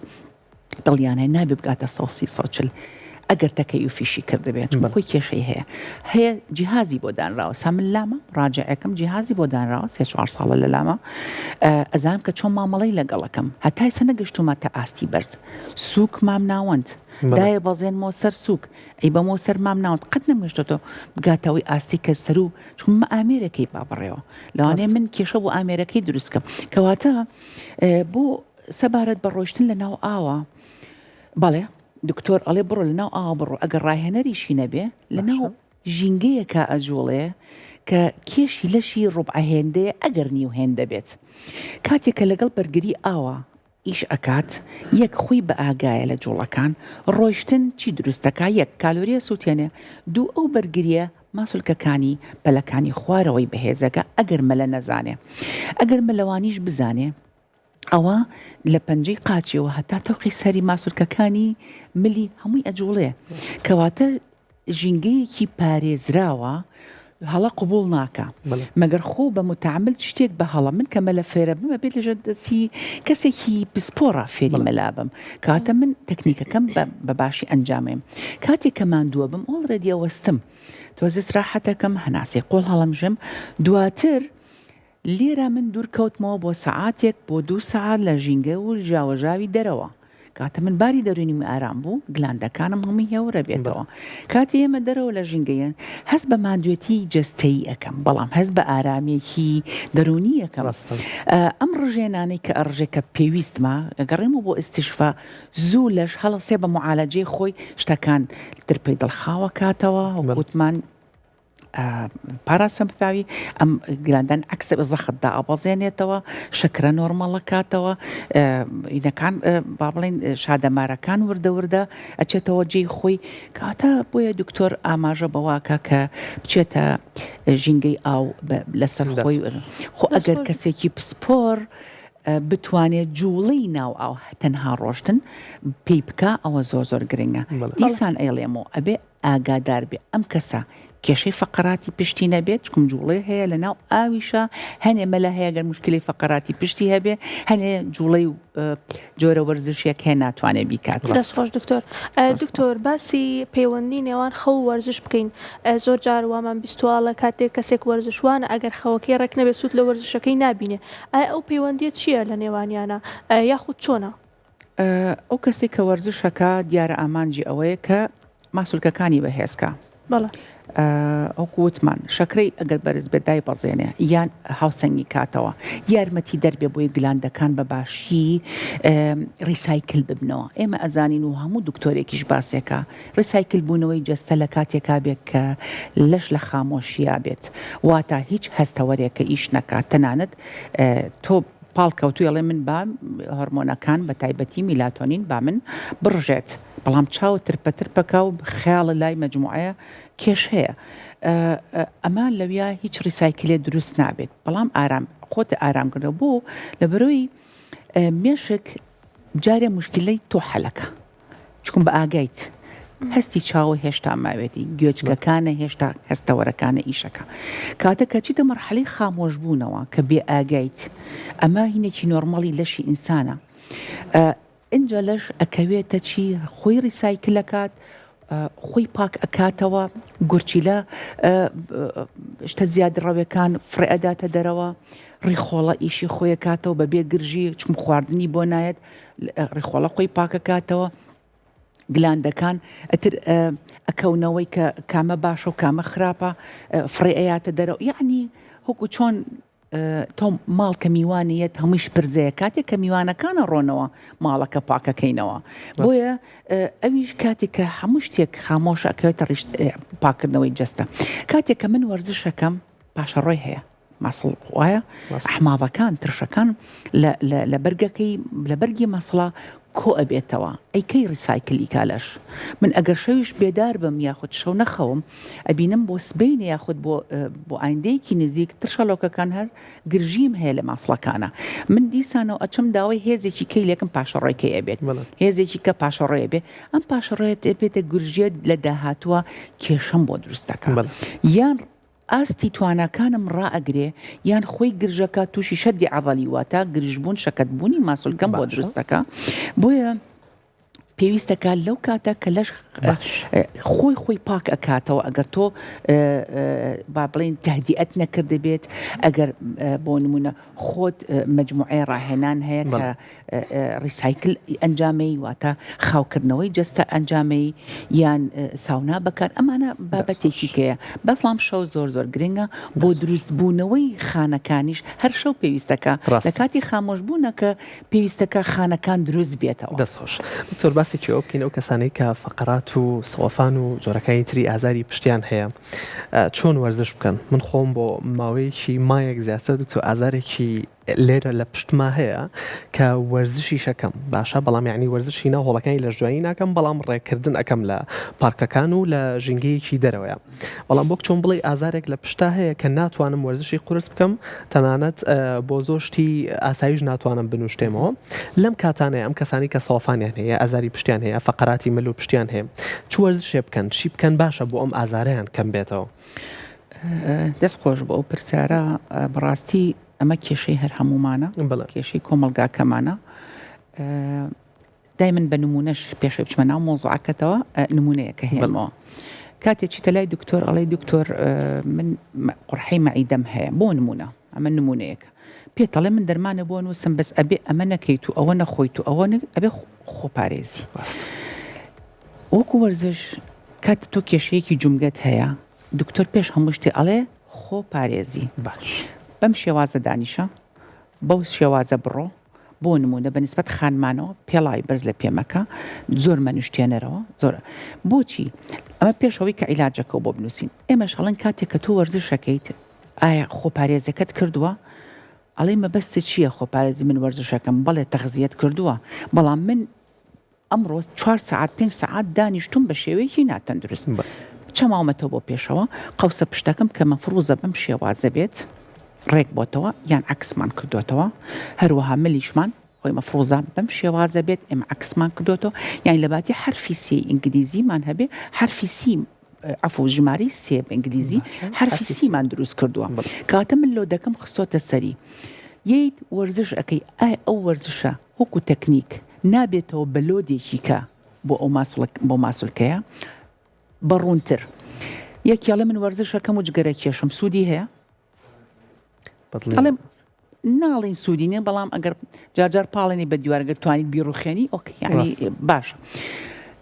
دڵیان هەیە نابێ بگاتە 130 140 ئەگەر تەکەیوفیشی کردبێت چون خۆی کێشەی هەیە هەیە جیهازی بۆ دانراوە سا من لامە ڕاجعەکەم جیهازی بۆ دانراوە سێ چوار ساڵە لە لامە ئەزانم کە چۆن مامەڵەی لەگەڵەکەم هەتا ئێستا نەگەشتوومە تا ئاستی بەرز سووک مام ناوەند دایە بەزێنمەوە سەر سوک ئەیبەمەوە سەر مام ناوەند قەت نەمهێشتۆتەوە بگاتە ئەوەی ئاستی کە سەرو چون مە ئامێرەکەی با بڕێەوە لەوانەیە من کێشە بۆ ئامێرەکەی دروست کەم کەواتە بۆ سەبارەت بە ڕۆشتن لە ناو ئاوە بەڵێ دکتۆر ئەڵێ بڕۆ لە ناو ئاوە بڕۆ ئەگەر ڕاهێنەریشی نەبێ لە ناو ژینگەیەکە ئەجوڵێ کە کێشی لەشی ڕوبعە هێندەیە ئەگەر نیو هێندە بێت کاتێک کە لەگەڵ بەرگری ئاوە ئیش ئەکات یەک خۆی بە ئاگایە لە جوڵەکان ڕۆیشتن چی دروست دەکا یەک کالۆری ئەسوتێنێ دوو ئەو بەرگریە ماسولکەکانی پەلەکانی خوارەوەی بەهێزەکە ئەگەر مەلە نەزانێ ئەگەر مەلەوانیش بزانێ ئەوە لە پەنجەی قاچیەوە هەتا تەوقی سەری ماسولکەکانی ملی هەمووی ئەجوڵێ کەواتە ژینگەیەکی پارێزراوە هەڵە قبوڵ ناکا مەگەر خۆ بە متعمل شتێک بە هەڵە من کە مەلە فێرە بم ئەبێت لەژێر دەستی کەسێکی پسپۆڕا فێری مەلا بم کاتە من تەکنیکەکەم بە باشی ئەنجامێم کاتێک کە ماندووە بم already ئەوەستم تۆزێ سراحەتەکەم هەناسەی قۆڵ هەڵەمژم دواتر لێرە من دوور کەوتمەوە بۆ سەعاتێک بۆ دوو سەعات لە ژینگە و ژاوەژاوی دەرەوە. کاتە من باری دەروونیم ئارام بوو، گلاندەکانم هەمووی هێورە بێتەوە. کاتێ ئێمە دەرەوە لە ژینگەیەن، هەست بە ماندوێتیی جەستەیی ئەکەم، بەڵام هەست بە ئارامییەکی دەروونی ئەکەم. ئەم ڕژێنانەی کە ئەڕژێ کە پێویستمە، ئەگەڕێمەوە بۆ ئیستیشفا، زوو لەش هەڵەسێ بە موعالەجەی خۆی، شتەکان ترپەی دڵ خاو ئەکاتەوە، وەک وتمان. پاراسەمپثاوی ئەم گلاندان عەکسە زەخت دائەبەزێنێتەوە شەکرە نۆرمەڵەکاتەوە ئینەکان با بڵێین شادەمارەکان وردە وردە ئەچێتەوە جێی خۆی کاتە بۆیە دکتۆر ئاماژە بەواکە کە بچێتە ژینگەی ئاو لەسەر خۆی خۆ ئەگەر کەسێکی پسپۆر بتوانێت جوڵەی ناو ئاو تەنها ڕۆشتن پێی بکە ئەوە زۆر زۆر گرنگە دیسان ئەیڵێمەوە ئەبێ ئاگادار بێ ئەم کەسە کێشەی فەقەراتی پشتی نەبێت چکم جوڵەی هەیە لە ناو ئاویشە هەنێ مەلە هەیە گەر مشکلی فەقەراتی پشتی هەبێ هەنێ جوڵەی جۆرە وەرزشیەک هەیە ناتوانێت بیکات. دەست خۆش دکتۆر. دکتۆر باسی پەیوەندی نێوان خەو و وەرزش بکەین زۆر جار وامان بیستوە ئەڵێ کاتێک کەسێک وەرزشوانە ئەگەر خەوەکەی ڕێک نەبێت سوود لە وەرزشەکەی نابینێ ئایا ئەو پەیوەندیە چیە لە نێوانیانا یاخود چۆنە؟ ئەو کەسێک کە وەرزش ئەکا دیارە ئامانجی ئەوەیە کە ماسولکەکانی بەهێز کا. بەڵێ. وەکو وتمان شەکرەی ئەگەر بەرز بێت دایبەزێنێ یان هاوسەنگی کاتەوە یارمەتی دەربێ بۆی گلاندەکان بە باشی recycle ببنەوە ئێمە ئەزانین و هەموو دکتۆرێکیش باسێکە recycle بوونەوەی جەستە لە کاتێکا بێت کە لەش لە خامۆشییا بێت واتە هیچ هەستەوەرێکە ئیش نەکات تەنانەت تۆ پاڵکەوتووی ئەڵێ من با هۆرمۆنەکان بە تایبەتی میلاتۆنین با من بڕژێت بەڵام چاوت ترپە ترپەکا و خەیاڵە لای مەجموعەیە کێشەیە ئەمە لەویا هیچ recycle ێ دروست نابێت بەڵام ئارام خۆت ئارام کردەوە بۆ لەبەرەوەی مێشک جارێ موشکیلەی تۆ حەلەکە چکم بە ئاگایت هەستی چاوە هێشتا ماوێتی گوێچکەکانە هێشتا هەستەوەرەکانە ئیشەکە کاتە کە چیتە مەرحەلەی خامۆش بوونەوە کە بێ ئاگایت ئەمە هینێکی normal ی لەشی ئینسانە ئینجا لەش ئەکەوێتە چی خۆی recycle ئەکات خۆی پاک ئەکاتەوە گورچیلە شتە زیادڕەوێکان فڕێ ئەداتە دەرەوە ڕیخۆڵە ئیشی خۆی ئەکاتەوە بەبێ گرژی چون خواردنی بۆ نایەت ڕیخۆڵە خۆی پاکەکاتەوە گلاندەکان ئەتر ئەکەونەوەی کە کامە باشە و کامە خراپە فڕێ ئەیاتە دەرەوە یعنی وەکو چۆن تۆ ماڵ کە میوانی یەت هەمووی شپرزەیە کاتێک کە میوانەکان ئەڕۆنەوە ماڵەکە پاکەکەینەوە بۆیە ئەویش کاتێک کە هەموو شتێک خامۆش ئەکەوێتە ڕیشت پاکردنەوەی جەستە کاتێک کە من وەرزشەکەم پاشەڕۆی هەیە ماسڵ وایە ئەحماڵەکان ترشەکان لە بەرگەکەی لە بەرگی مەسڵا کۆ ئەبێتەوە ئەی کەی recycle ی کا لەش؟ من ئەگەر شەویش بێدار بم یاخود شەو نەخەوم ئەبینم بۆ سبەینێ یاخود بۆ بۆ ئایندەیەکی نزیک ترشەڵۆکەکان هەر گرژیم هەیە لە ماسڵەکانە من دیسانەوە ئەچم داوای هێزێکی کەی لێکم پاشەڕۆی کەی ئەبێت هێزێکی کە پاشەڕۆیە بێ ئەم پاشەڕۆیە بێتە گرژیە لە داهاتووە کێشەم بۆ دروستەکە یان ئاستی تواناکانم ڕائەگرێ یان خۆی گرژەکا توشی شەدی عەضەلی واتە گرژبوون شەکەتبوونی ماسولکەم بۆ دروست دەکا بۆیە پێویستەکە لەو کاتە کە لەش خۆی خۆی پاک ئەکاتەوە ئەگەر تۆ با بڵین تهدیئەت نەکردبێت ئەگەر بۆ نمونە خۆت مەجموعەی ڕاهێنان هەیە کە recycle ئەنجامەی واتە خاوکردنەوەی جەستە ئەنجامەی یان ساونا بەکار ئەمانە بابەتێکی کەیە بەسڵام شەو زۆر زۆر گرنگە بۆ دروستبوونەوەی خانەکانیش هەر شەو پێویستەکە لە کاتی خامۆش بوونەکە پێویستەکە خانەکان دروست بێتەوە. دەست خۆش دکتۆر باسێکی ئەوە بکەین ئەو کەسانەی کە فەقەرات و سەوەفان و جۆرەکانی تری ئازاری پشتیان هەیە چۆن وەرزش بکەن من خۆم بۆ ماوەیەکی مایەک زیاتر دکتۆر ئازارێکی لێرە لە پشتما هەیە کە وەرزشیش ئەکەم باشە بەڵام یعنی وەرزشی ناو هۆڵەکانی لەشجوانی ناکەم بەڵام ڕێکردن ئەکەم لە پارکەکان و لە ژینگەیەکی دەرەوەیە بەڵام بۆک چۆن بڵێ ئازارێک لە پشتا هەیە کە ناتوانم وەرزشی قورس بکەم تەنانەت بۆ زۆر شتی ئاسایش ناتوانم بنوشتێمەوە لەم کاتانەیە ئەم کەسانی کە سەوەفانیان هەیە ئازاری پشتیان هەیە فەقەراتی مل و پشتیان هەیە چ وەرزشێ بکەن چی بکەن باشە بۆ ئەم ئازارەیان کەم بێتەوە؟ دەست خۆش بۆ ئەو پرسیارە بەڕاستی ئەمە کێشەی هەر هەمومانە کێشەی کۆمەلگاکەمانە دای من بە نمونەش پێشەوەی بچمە ناو مۆزوعەکەتەوە نمونەیەکە هێنمەوە کاتێ چیتە لای دکتۆر ئەڵێ دکتۆر من قڕحەی مەعیدەم هەیە بۆ نمونە ئەمە نمونەیەکە پێتەڵێ من دەرمانە بۆ نووسم بەس ئەبێ ئەمە نەکەیت و ئەوە نەخۆیت و ئەوە ئەبێ خۆپارێزی وەکو وەرزش کاتێ تۆ کێشەیەکی جومگەت هەیە دکتۆر پێش هەموو شتێ ئەڵێ خۆ پارێزی باش بەم شێوازە دانیشە بەو شێوازە بڕۆ. بۆ نموونە بە نیسبەت خانمانەوە پێڵاوی بەرز لە پێ مەکە، زۆر مەنوشتێنەرەوە، زۆر بۆچی؟ ئەمە پێش ئەوەی کە عیلاجەکەو بۆ بنووسین ئێمەش ئەڵێن کاتێک کە تۆ وەرزشەکەیت ئایا خۆپارێزەکەت کردووە؟ ئەڵێی مەبەستت چییە خۆپارێزی من وەرزشەکەم بەڵێ تەغزیەت کردووە بەڵام من ئەمڕۆ چوار سەعات پێنج سەعات دانیشتوم بە شێوەیەکی ناتەندروست چەماومەتەوە بۆ پێشەوە قەوسە پشتەکەم کە مەفروزە بەم شێوازە بێت ڕێک بۆتەوە یان عەکسمان کردوتەوە هەروەها ملیشمان خۆی مەفروزە بەم شێوازە بێت ئێمە عەکسمان کردوتەوە یان لە باتی حەرفی سی ئینگلیزیمان هەبێ حەرفی سی عەفو ژمارەی سێ بە ئینگلیزی حەرفی سیمان دروست کردووە کاتە من load ەکەم خستۆتە سەری یەیت وەرزش ئەەکەی ئای ئەو وەرزشە وەکو تەکنیک نابێتەوە بە load ێکی کە بۆ ئەو ماسوڵک بۆ ماسولکەیە بە ڕوونتر یەکیاڵێ من وەرزشەکەم و جگەرە کێشم سوودی هەیە ئەڵێم ناڵین سوودی نیە بەڵام ئەگەر جارجار پاڵێنی بە دیوارگەر توانیت بیڕوخێنی okay یعنی باشە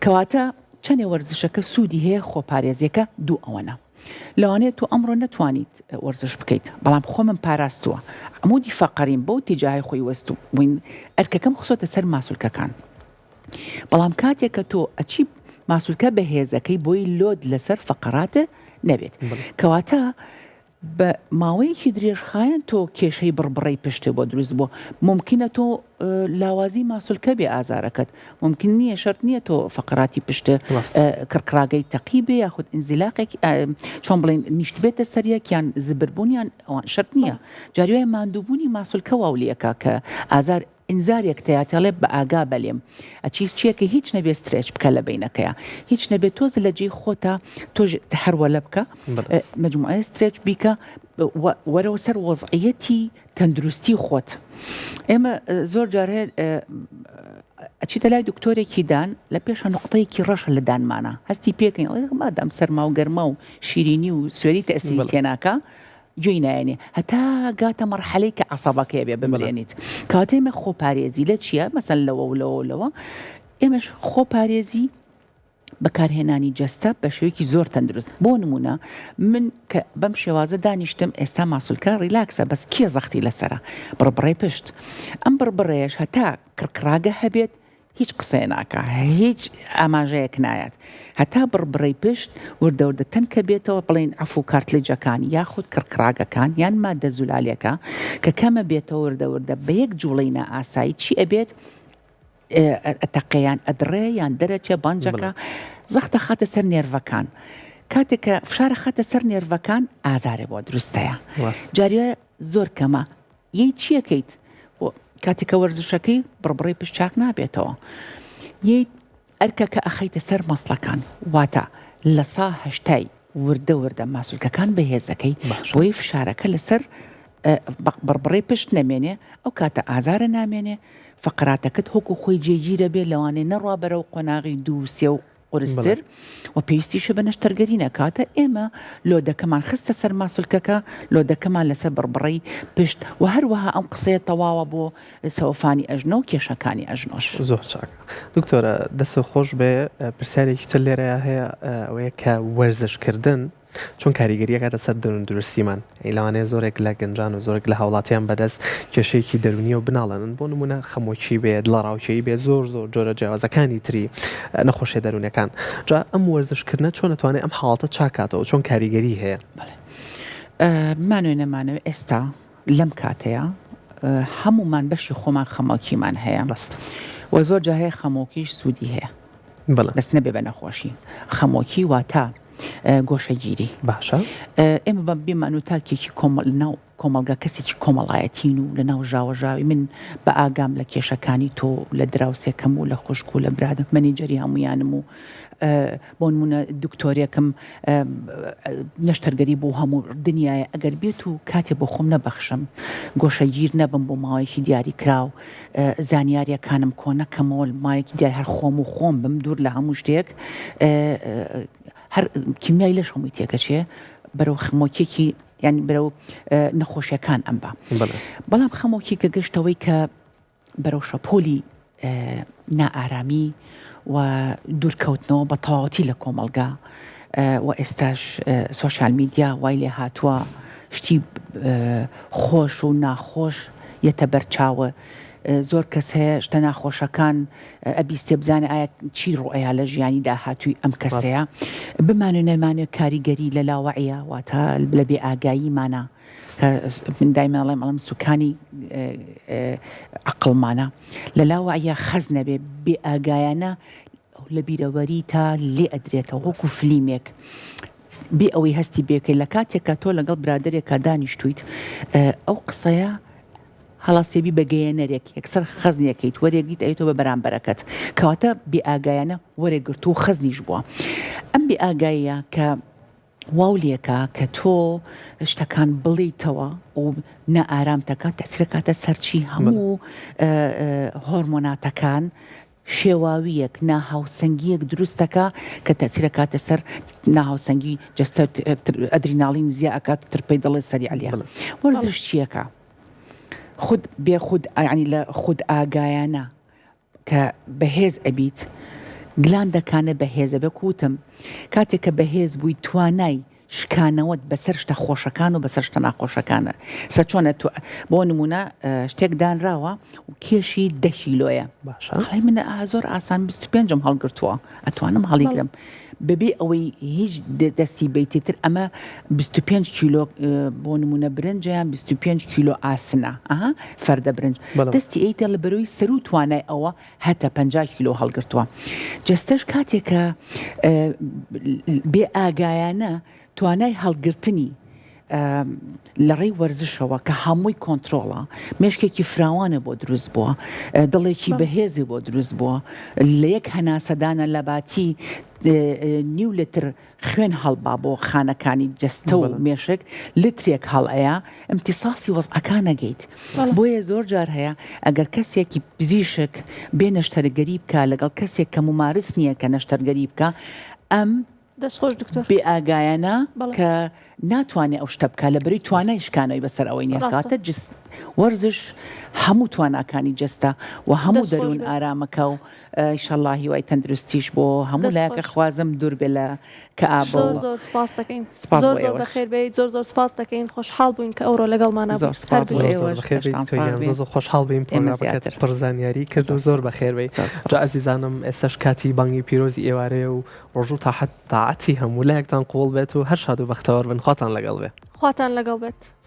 کەواتە چەندێ وەرزشەکە سوودی هەیە خۆپارێزیەکە دوو ئەوەنە لەوانەیە تۆ ئەمڕۆ نەتوانیت وەرزش بکەیت بەڵام خۆمم پاراستووە عمودی فەقەریم بەو تیجاهی خۆی وەستو بووین ئەرکەکەم خسۆتە سەر ماسولکەکان بەڵام کاتێک کە تۆ ئەچی ماسولکە بەهێزەکەی بۆی load لەسەر فەقەرات نەبێت کەواتە بە ماوەیەکی درێژخایەن تۆ کێشەی بڕبڕەی پشتت بۆ دروست بووە، مومکینە تۆ لاوازی ماسولکە بێ ئازارەکەت، مومکین نییە شەرت نییە تۆ فەقەراتی پشت کڕکڕاگەی تەقی بێ یاخود ئینزیلاقێک چۆن بڵێین نیشتبێتە سەر یەک یان زبربوون یان ئەوان شەرت نییە جاری وایە ماندووبوونی ماسولکە واو لێکا کە ئازار ئینزارێک تەیاتێ ئەڵێ بە ئاگا بە لێم ئەچی چیەکە هیچ نەبێ stretch بکە لە بەینەکەیا هیچ نەبێ تۆز لە جێی خۆتا تۆش هەروەلە بکە مجموعە stretch بیکە وەرەوە سەر وەزعیەتی تەندروستی خۆت ئێمە زۆر جار هەیە ئەچیتە لای دکتۆرێکی دان لە پێشە نقطەیەکی ڕەشە لە دانمانە هەستی پێکەین مادام سەرما و گەرما و شیرینی و سوێری تەسیری تێناکە گوێی نایەنێ هەتا گاتە مەرحەلەی کە عەسەبەکەی ئەبێ بمرێنیت کەواتە ئێمە خۆپارێزی لە چییە مەسەن لەوە و لەوە و لەوە ئێمەش خۆپارێزی بەکارهێنانی جەستە بە شێوەیەکی زۆر تەندروست بۆ نمونە من کە بەم شێوازە دانیشتم ئێستا ماسولکە relax ە بەس کێ زەختی لەسرە بڕبڕەی پشت ئەم بڕبڕەیەش هەتا کڕکڕاگە هەبێت هیچ قسەیە ناکا هیچ ئاماژەیەک نایات هەتا بڕبڕەی پشت وردە وردە تەنکە بێتەوە بڵێین عەفو cartilage ەکان یاخود کڕکڕاگەکان یان مادە زولالەکە کە کەمە بێتەوە وردە وردە بە یەک جوڵەی نائاسایی چی ئەبێت ئەتەقێ یان ئەدڕێ یان دەرەچێ بەنجەکە زەختە خاتە سەر nerve ەکان کاتێک کە فشارە خاتە سەر nerve ەکان ئازارێ بۆ دروستەیە جاریە زۆر کەمە یەی چیەکەیت کاتێک کە وەرزشەکەی بڕبڕەی پشت چاک نابێتەوە یەی ئەرکەکە ئەخەیتە سەر مەسڵەکان واتە لە سا هەشتای وردە وردە ماسولکەکان بەهێزەکەی بۆیە فشارەکە لەسەر بڕبڕەی پشت نەمێنێ ئەو کاتە ئازارە نامێنێ فقراتەکەت هۆکو خۆی جێگیرە بێ لەوانەیە نەڕوا بەرەو قۆناغی دوو سێ و قورستر و پێویستیشە بە نەشتەرگەری نەکاتە ئێمە load ەکەمان خستە سەر ماسولکەکە load ەکەمان لەسەر بڕبڕەی پشت و هەروەها ئەم قسەیە تەواوە بۆ سەوەفانی ئەژنۆ و کێشەکانی ئەژنۆش. زۆر چاکە دکتۆرە دەستت خۆش بێ پرسیارێکی تر لێرەیا هەیە ئەوەیە کە وەرزش کردن چۆن کاریگەری ئەکاتە سەر دەرووندروستیمان؟ یانی لەوانەیە زۆرێک لە گەنجان و زۆرێک لە هاوڵاتیان بەدەست کێشەیەکی دەروونیەوە بناڵێنن بۆ نموونە خەمۆکی بێ دڵەڕاوکێی بێ زۆر زۆر جۆرە جیاوازەکانی تری نەخۆشیە دەروونەکان جا ئەم وەرزشکردنە چۆن ئەتوانێت ئەم حاڵەتە چاکاتەوە چۆن کاریگەری هەیە؟ بەڵێ بمانەوێ نەمانەوێ ئێستا لەم کاتەیا هەموومان بەشی خۆمان خەمۆکیمان هەیە ڕاستە و زۆر جار هەیە خەمۆکیش سوودی هەیە بەڵێ بەس نەبێ بە نەخۆشی خەمۆکی واتە گۆشەگیری باشە ئێمە بە بێمان و تاکێکی کۆمەڵ ناو کۆمەڵگا کەسێکی کۆمەڵایەتین و لە ناو ژاوەژاوی من بە ئاگام لە کێشەکانی تۆ لە دراوسێکەم و لە خوشک و لە برادەم مەنیجەری هەمویانم و بۆ نمونە دکتۆرێکم نەشتەرگەری بۆ هەموو دنیاە ئەگەر بێت و کاتێ بۆ خۆم نەبەخشم گۆشەگیر نەبم بۆ ماوەیەکی دیاری کراو زانیاریەکانم کۆ نەکەمەوە مایەکی دیار هەر خۆم و خۆم بم دوور لە هەموو شتێک هەر کیمیای لەش هەمووی تێکەچێ بەرەو خەمۆکیەکی یعنی بەرەو نەخۆشیەکان ئەم بە بەڵام خەمۆکی کە گەشتەوەی کە بەرەو شەپۆلی نائارامی و دوورکەوتنەوە بە تەواوەتی لە کۆمەڵگا و ئێستاش سۆشیال میدیا وای لێ هاتووە شتی خۆش و ناخۆش یەتە بەرچاوە. زۆر کەس هەیە شتە ناخۆشەکان ئەبیستێ بزانێ ئایا چی ڕوئەیا لە ژیانی داهاتووی ئەم کەسەیە بمانێ نەمانێ کاریگەری لە لاوەعیە واتە لە بێ ئاگاییمانە کە من دایمە ئەڵێم ئەڵێم سوکانی عەقڵمانە لە لاوەعیە خەز نەبێ بێ ئاگایانە لە بیرەوەری تا لێ ئەدرێتەوە وەکو فلیمێک بێ ئەوەی هەستی بێکەی لە کاتێکا تۆ لەگەڵ برادەرێکا دانیشتویت ئەو قسەیە هەڵەسێبی بە گەیەنەرێک یەکسەر خەزنێکەیت وەرێگریت ئەیتۆ بە بەرامبەرەکەت کەواتە بێ ئاگایانە وەرێگرتو و خەزنیش بووە ئەم بێ ئاگاییە کە واو لێکا کە تۆ شتەکان بڵێیتەوە و نائارامتەکە تەسیرەکاتە سەرچی هەموو هۆرمۆناتەکان شێواوییەک، ناهاوسەنگییەک دروست دەکا کە تەئسیر ئەکاتە سەر ناهاوسەنگی جەستە ئەدریناڵین زیا ئەکات و ترپەی دڵێ سەریع لێ. وەرزش چیەکە؟ خود بێ خود یانی لە خود ئاگایانە کە بەهێز ئەبیت گلاندەکانە بەهێزە بێ کوتم کاتێک کە بەهێز بووی توانای شکانەوەت بەسەر شتە خۆشەکان و بەسەر شتە ناخۆشەکانە سە چۆنە تۆ بۆ نمونە شتێک دانراوە و کێشی دە کیلۆیە باشە ئەڵێ من ئا زۆر ئاسان 25م هەڵگرتووە ئەتوانم هەڵیگرم بەبێ ئەوەی هیچ دەستی بیتی تر ئەمە 25 کیلۆ بۆ نمونە برنجە یان 25 کیلۆ ئاسنە ئەها فەردە برنج دەستی ئەیتە لە بەرەوەی سەرو توانای ئەوە هەتا 50 کیلۆ هەڵگرتووە. جەستەش کاتێک کە بێ ئاگایانە توانای هەڵگرتنی لە ڕێی وەرزشەوە کە هەمووی کۆنتترۆڵە مێشکێکی فراوانە بۆ دروست بووە دڵێکی بەهێزی بۆ دروست بووە لە یەک هەناسەدانە لە باتی نیو لتر خوێن هەڵبا بۆ خانەکانی جەستە و مێشک لترێک هەڵئەیا ئیمتیساسی وەزعەکان ئەگەیت بۆیە زۆر جار هەیە ئەگەر کەسێکی پزیشک بێ نەشتەرگەری بکا لەگەڵ کەسێک کە مومارس نییە کە نەشتەرگەری بکا ئەم دەست خۆش دکتۆر بێ ئاگایانە کە ناتوانێ ئەو شتە بکا لە بەری توانای شکانەوەی بەسەر ئەوەی نیە کەواتە جست وەرزش هەموو تواناکانی جەستە و هەموو دەروون ئارامەکە و ئیشەڵا هیوای تەندروستیش بۆ هەموو لایەکە خوازم دوور بێ لە کەئابە زۆر زۆر سپاس دەکەین سپاس زۆر زۆر بەخێر بێیت زۆر زۆر سپاس دەکەین خۆشحاڵ بووین کە ئەوڕۆ لەگەڵمانە زۆر سپاس بۆ ئێوەش بەخێر بێیت زۆر زۆر خۆشحاڵ بووین پرۆگرامەکەت پڕ زانیاری کرد و زۆر بەخێر بێیت جا ئەزیزانم ئێستاش کاتی بانگی پیرۆزی ئێوارەیە و ڕۆژ و تاحەت تاعەتی هەموو لایەکتان قبوڵ بێت و هەر شاد و بەختەوەر بن خواتان لەگەڵ بێ. خواتان لەگەڵ بێت.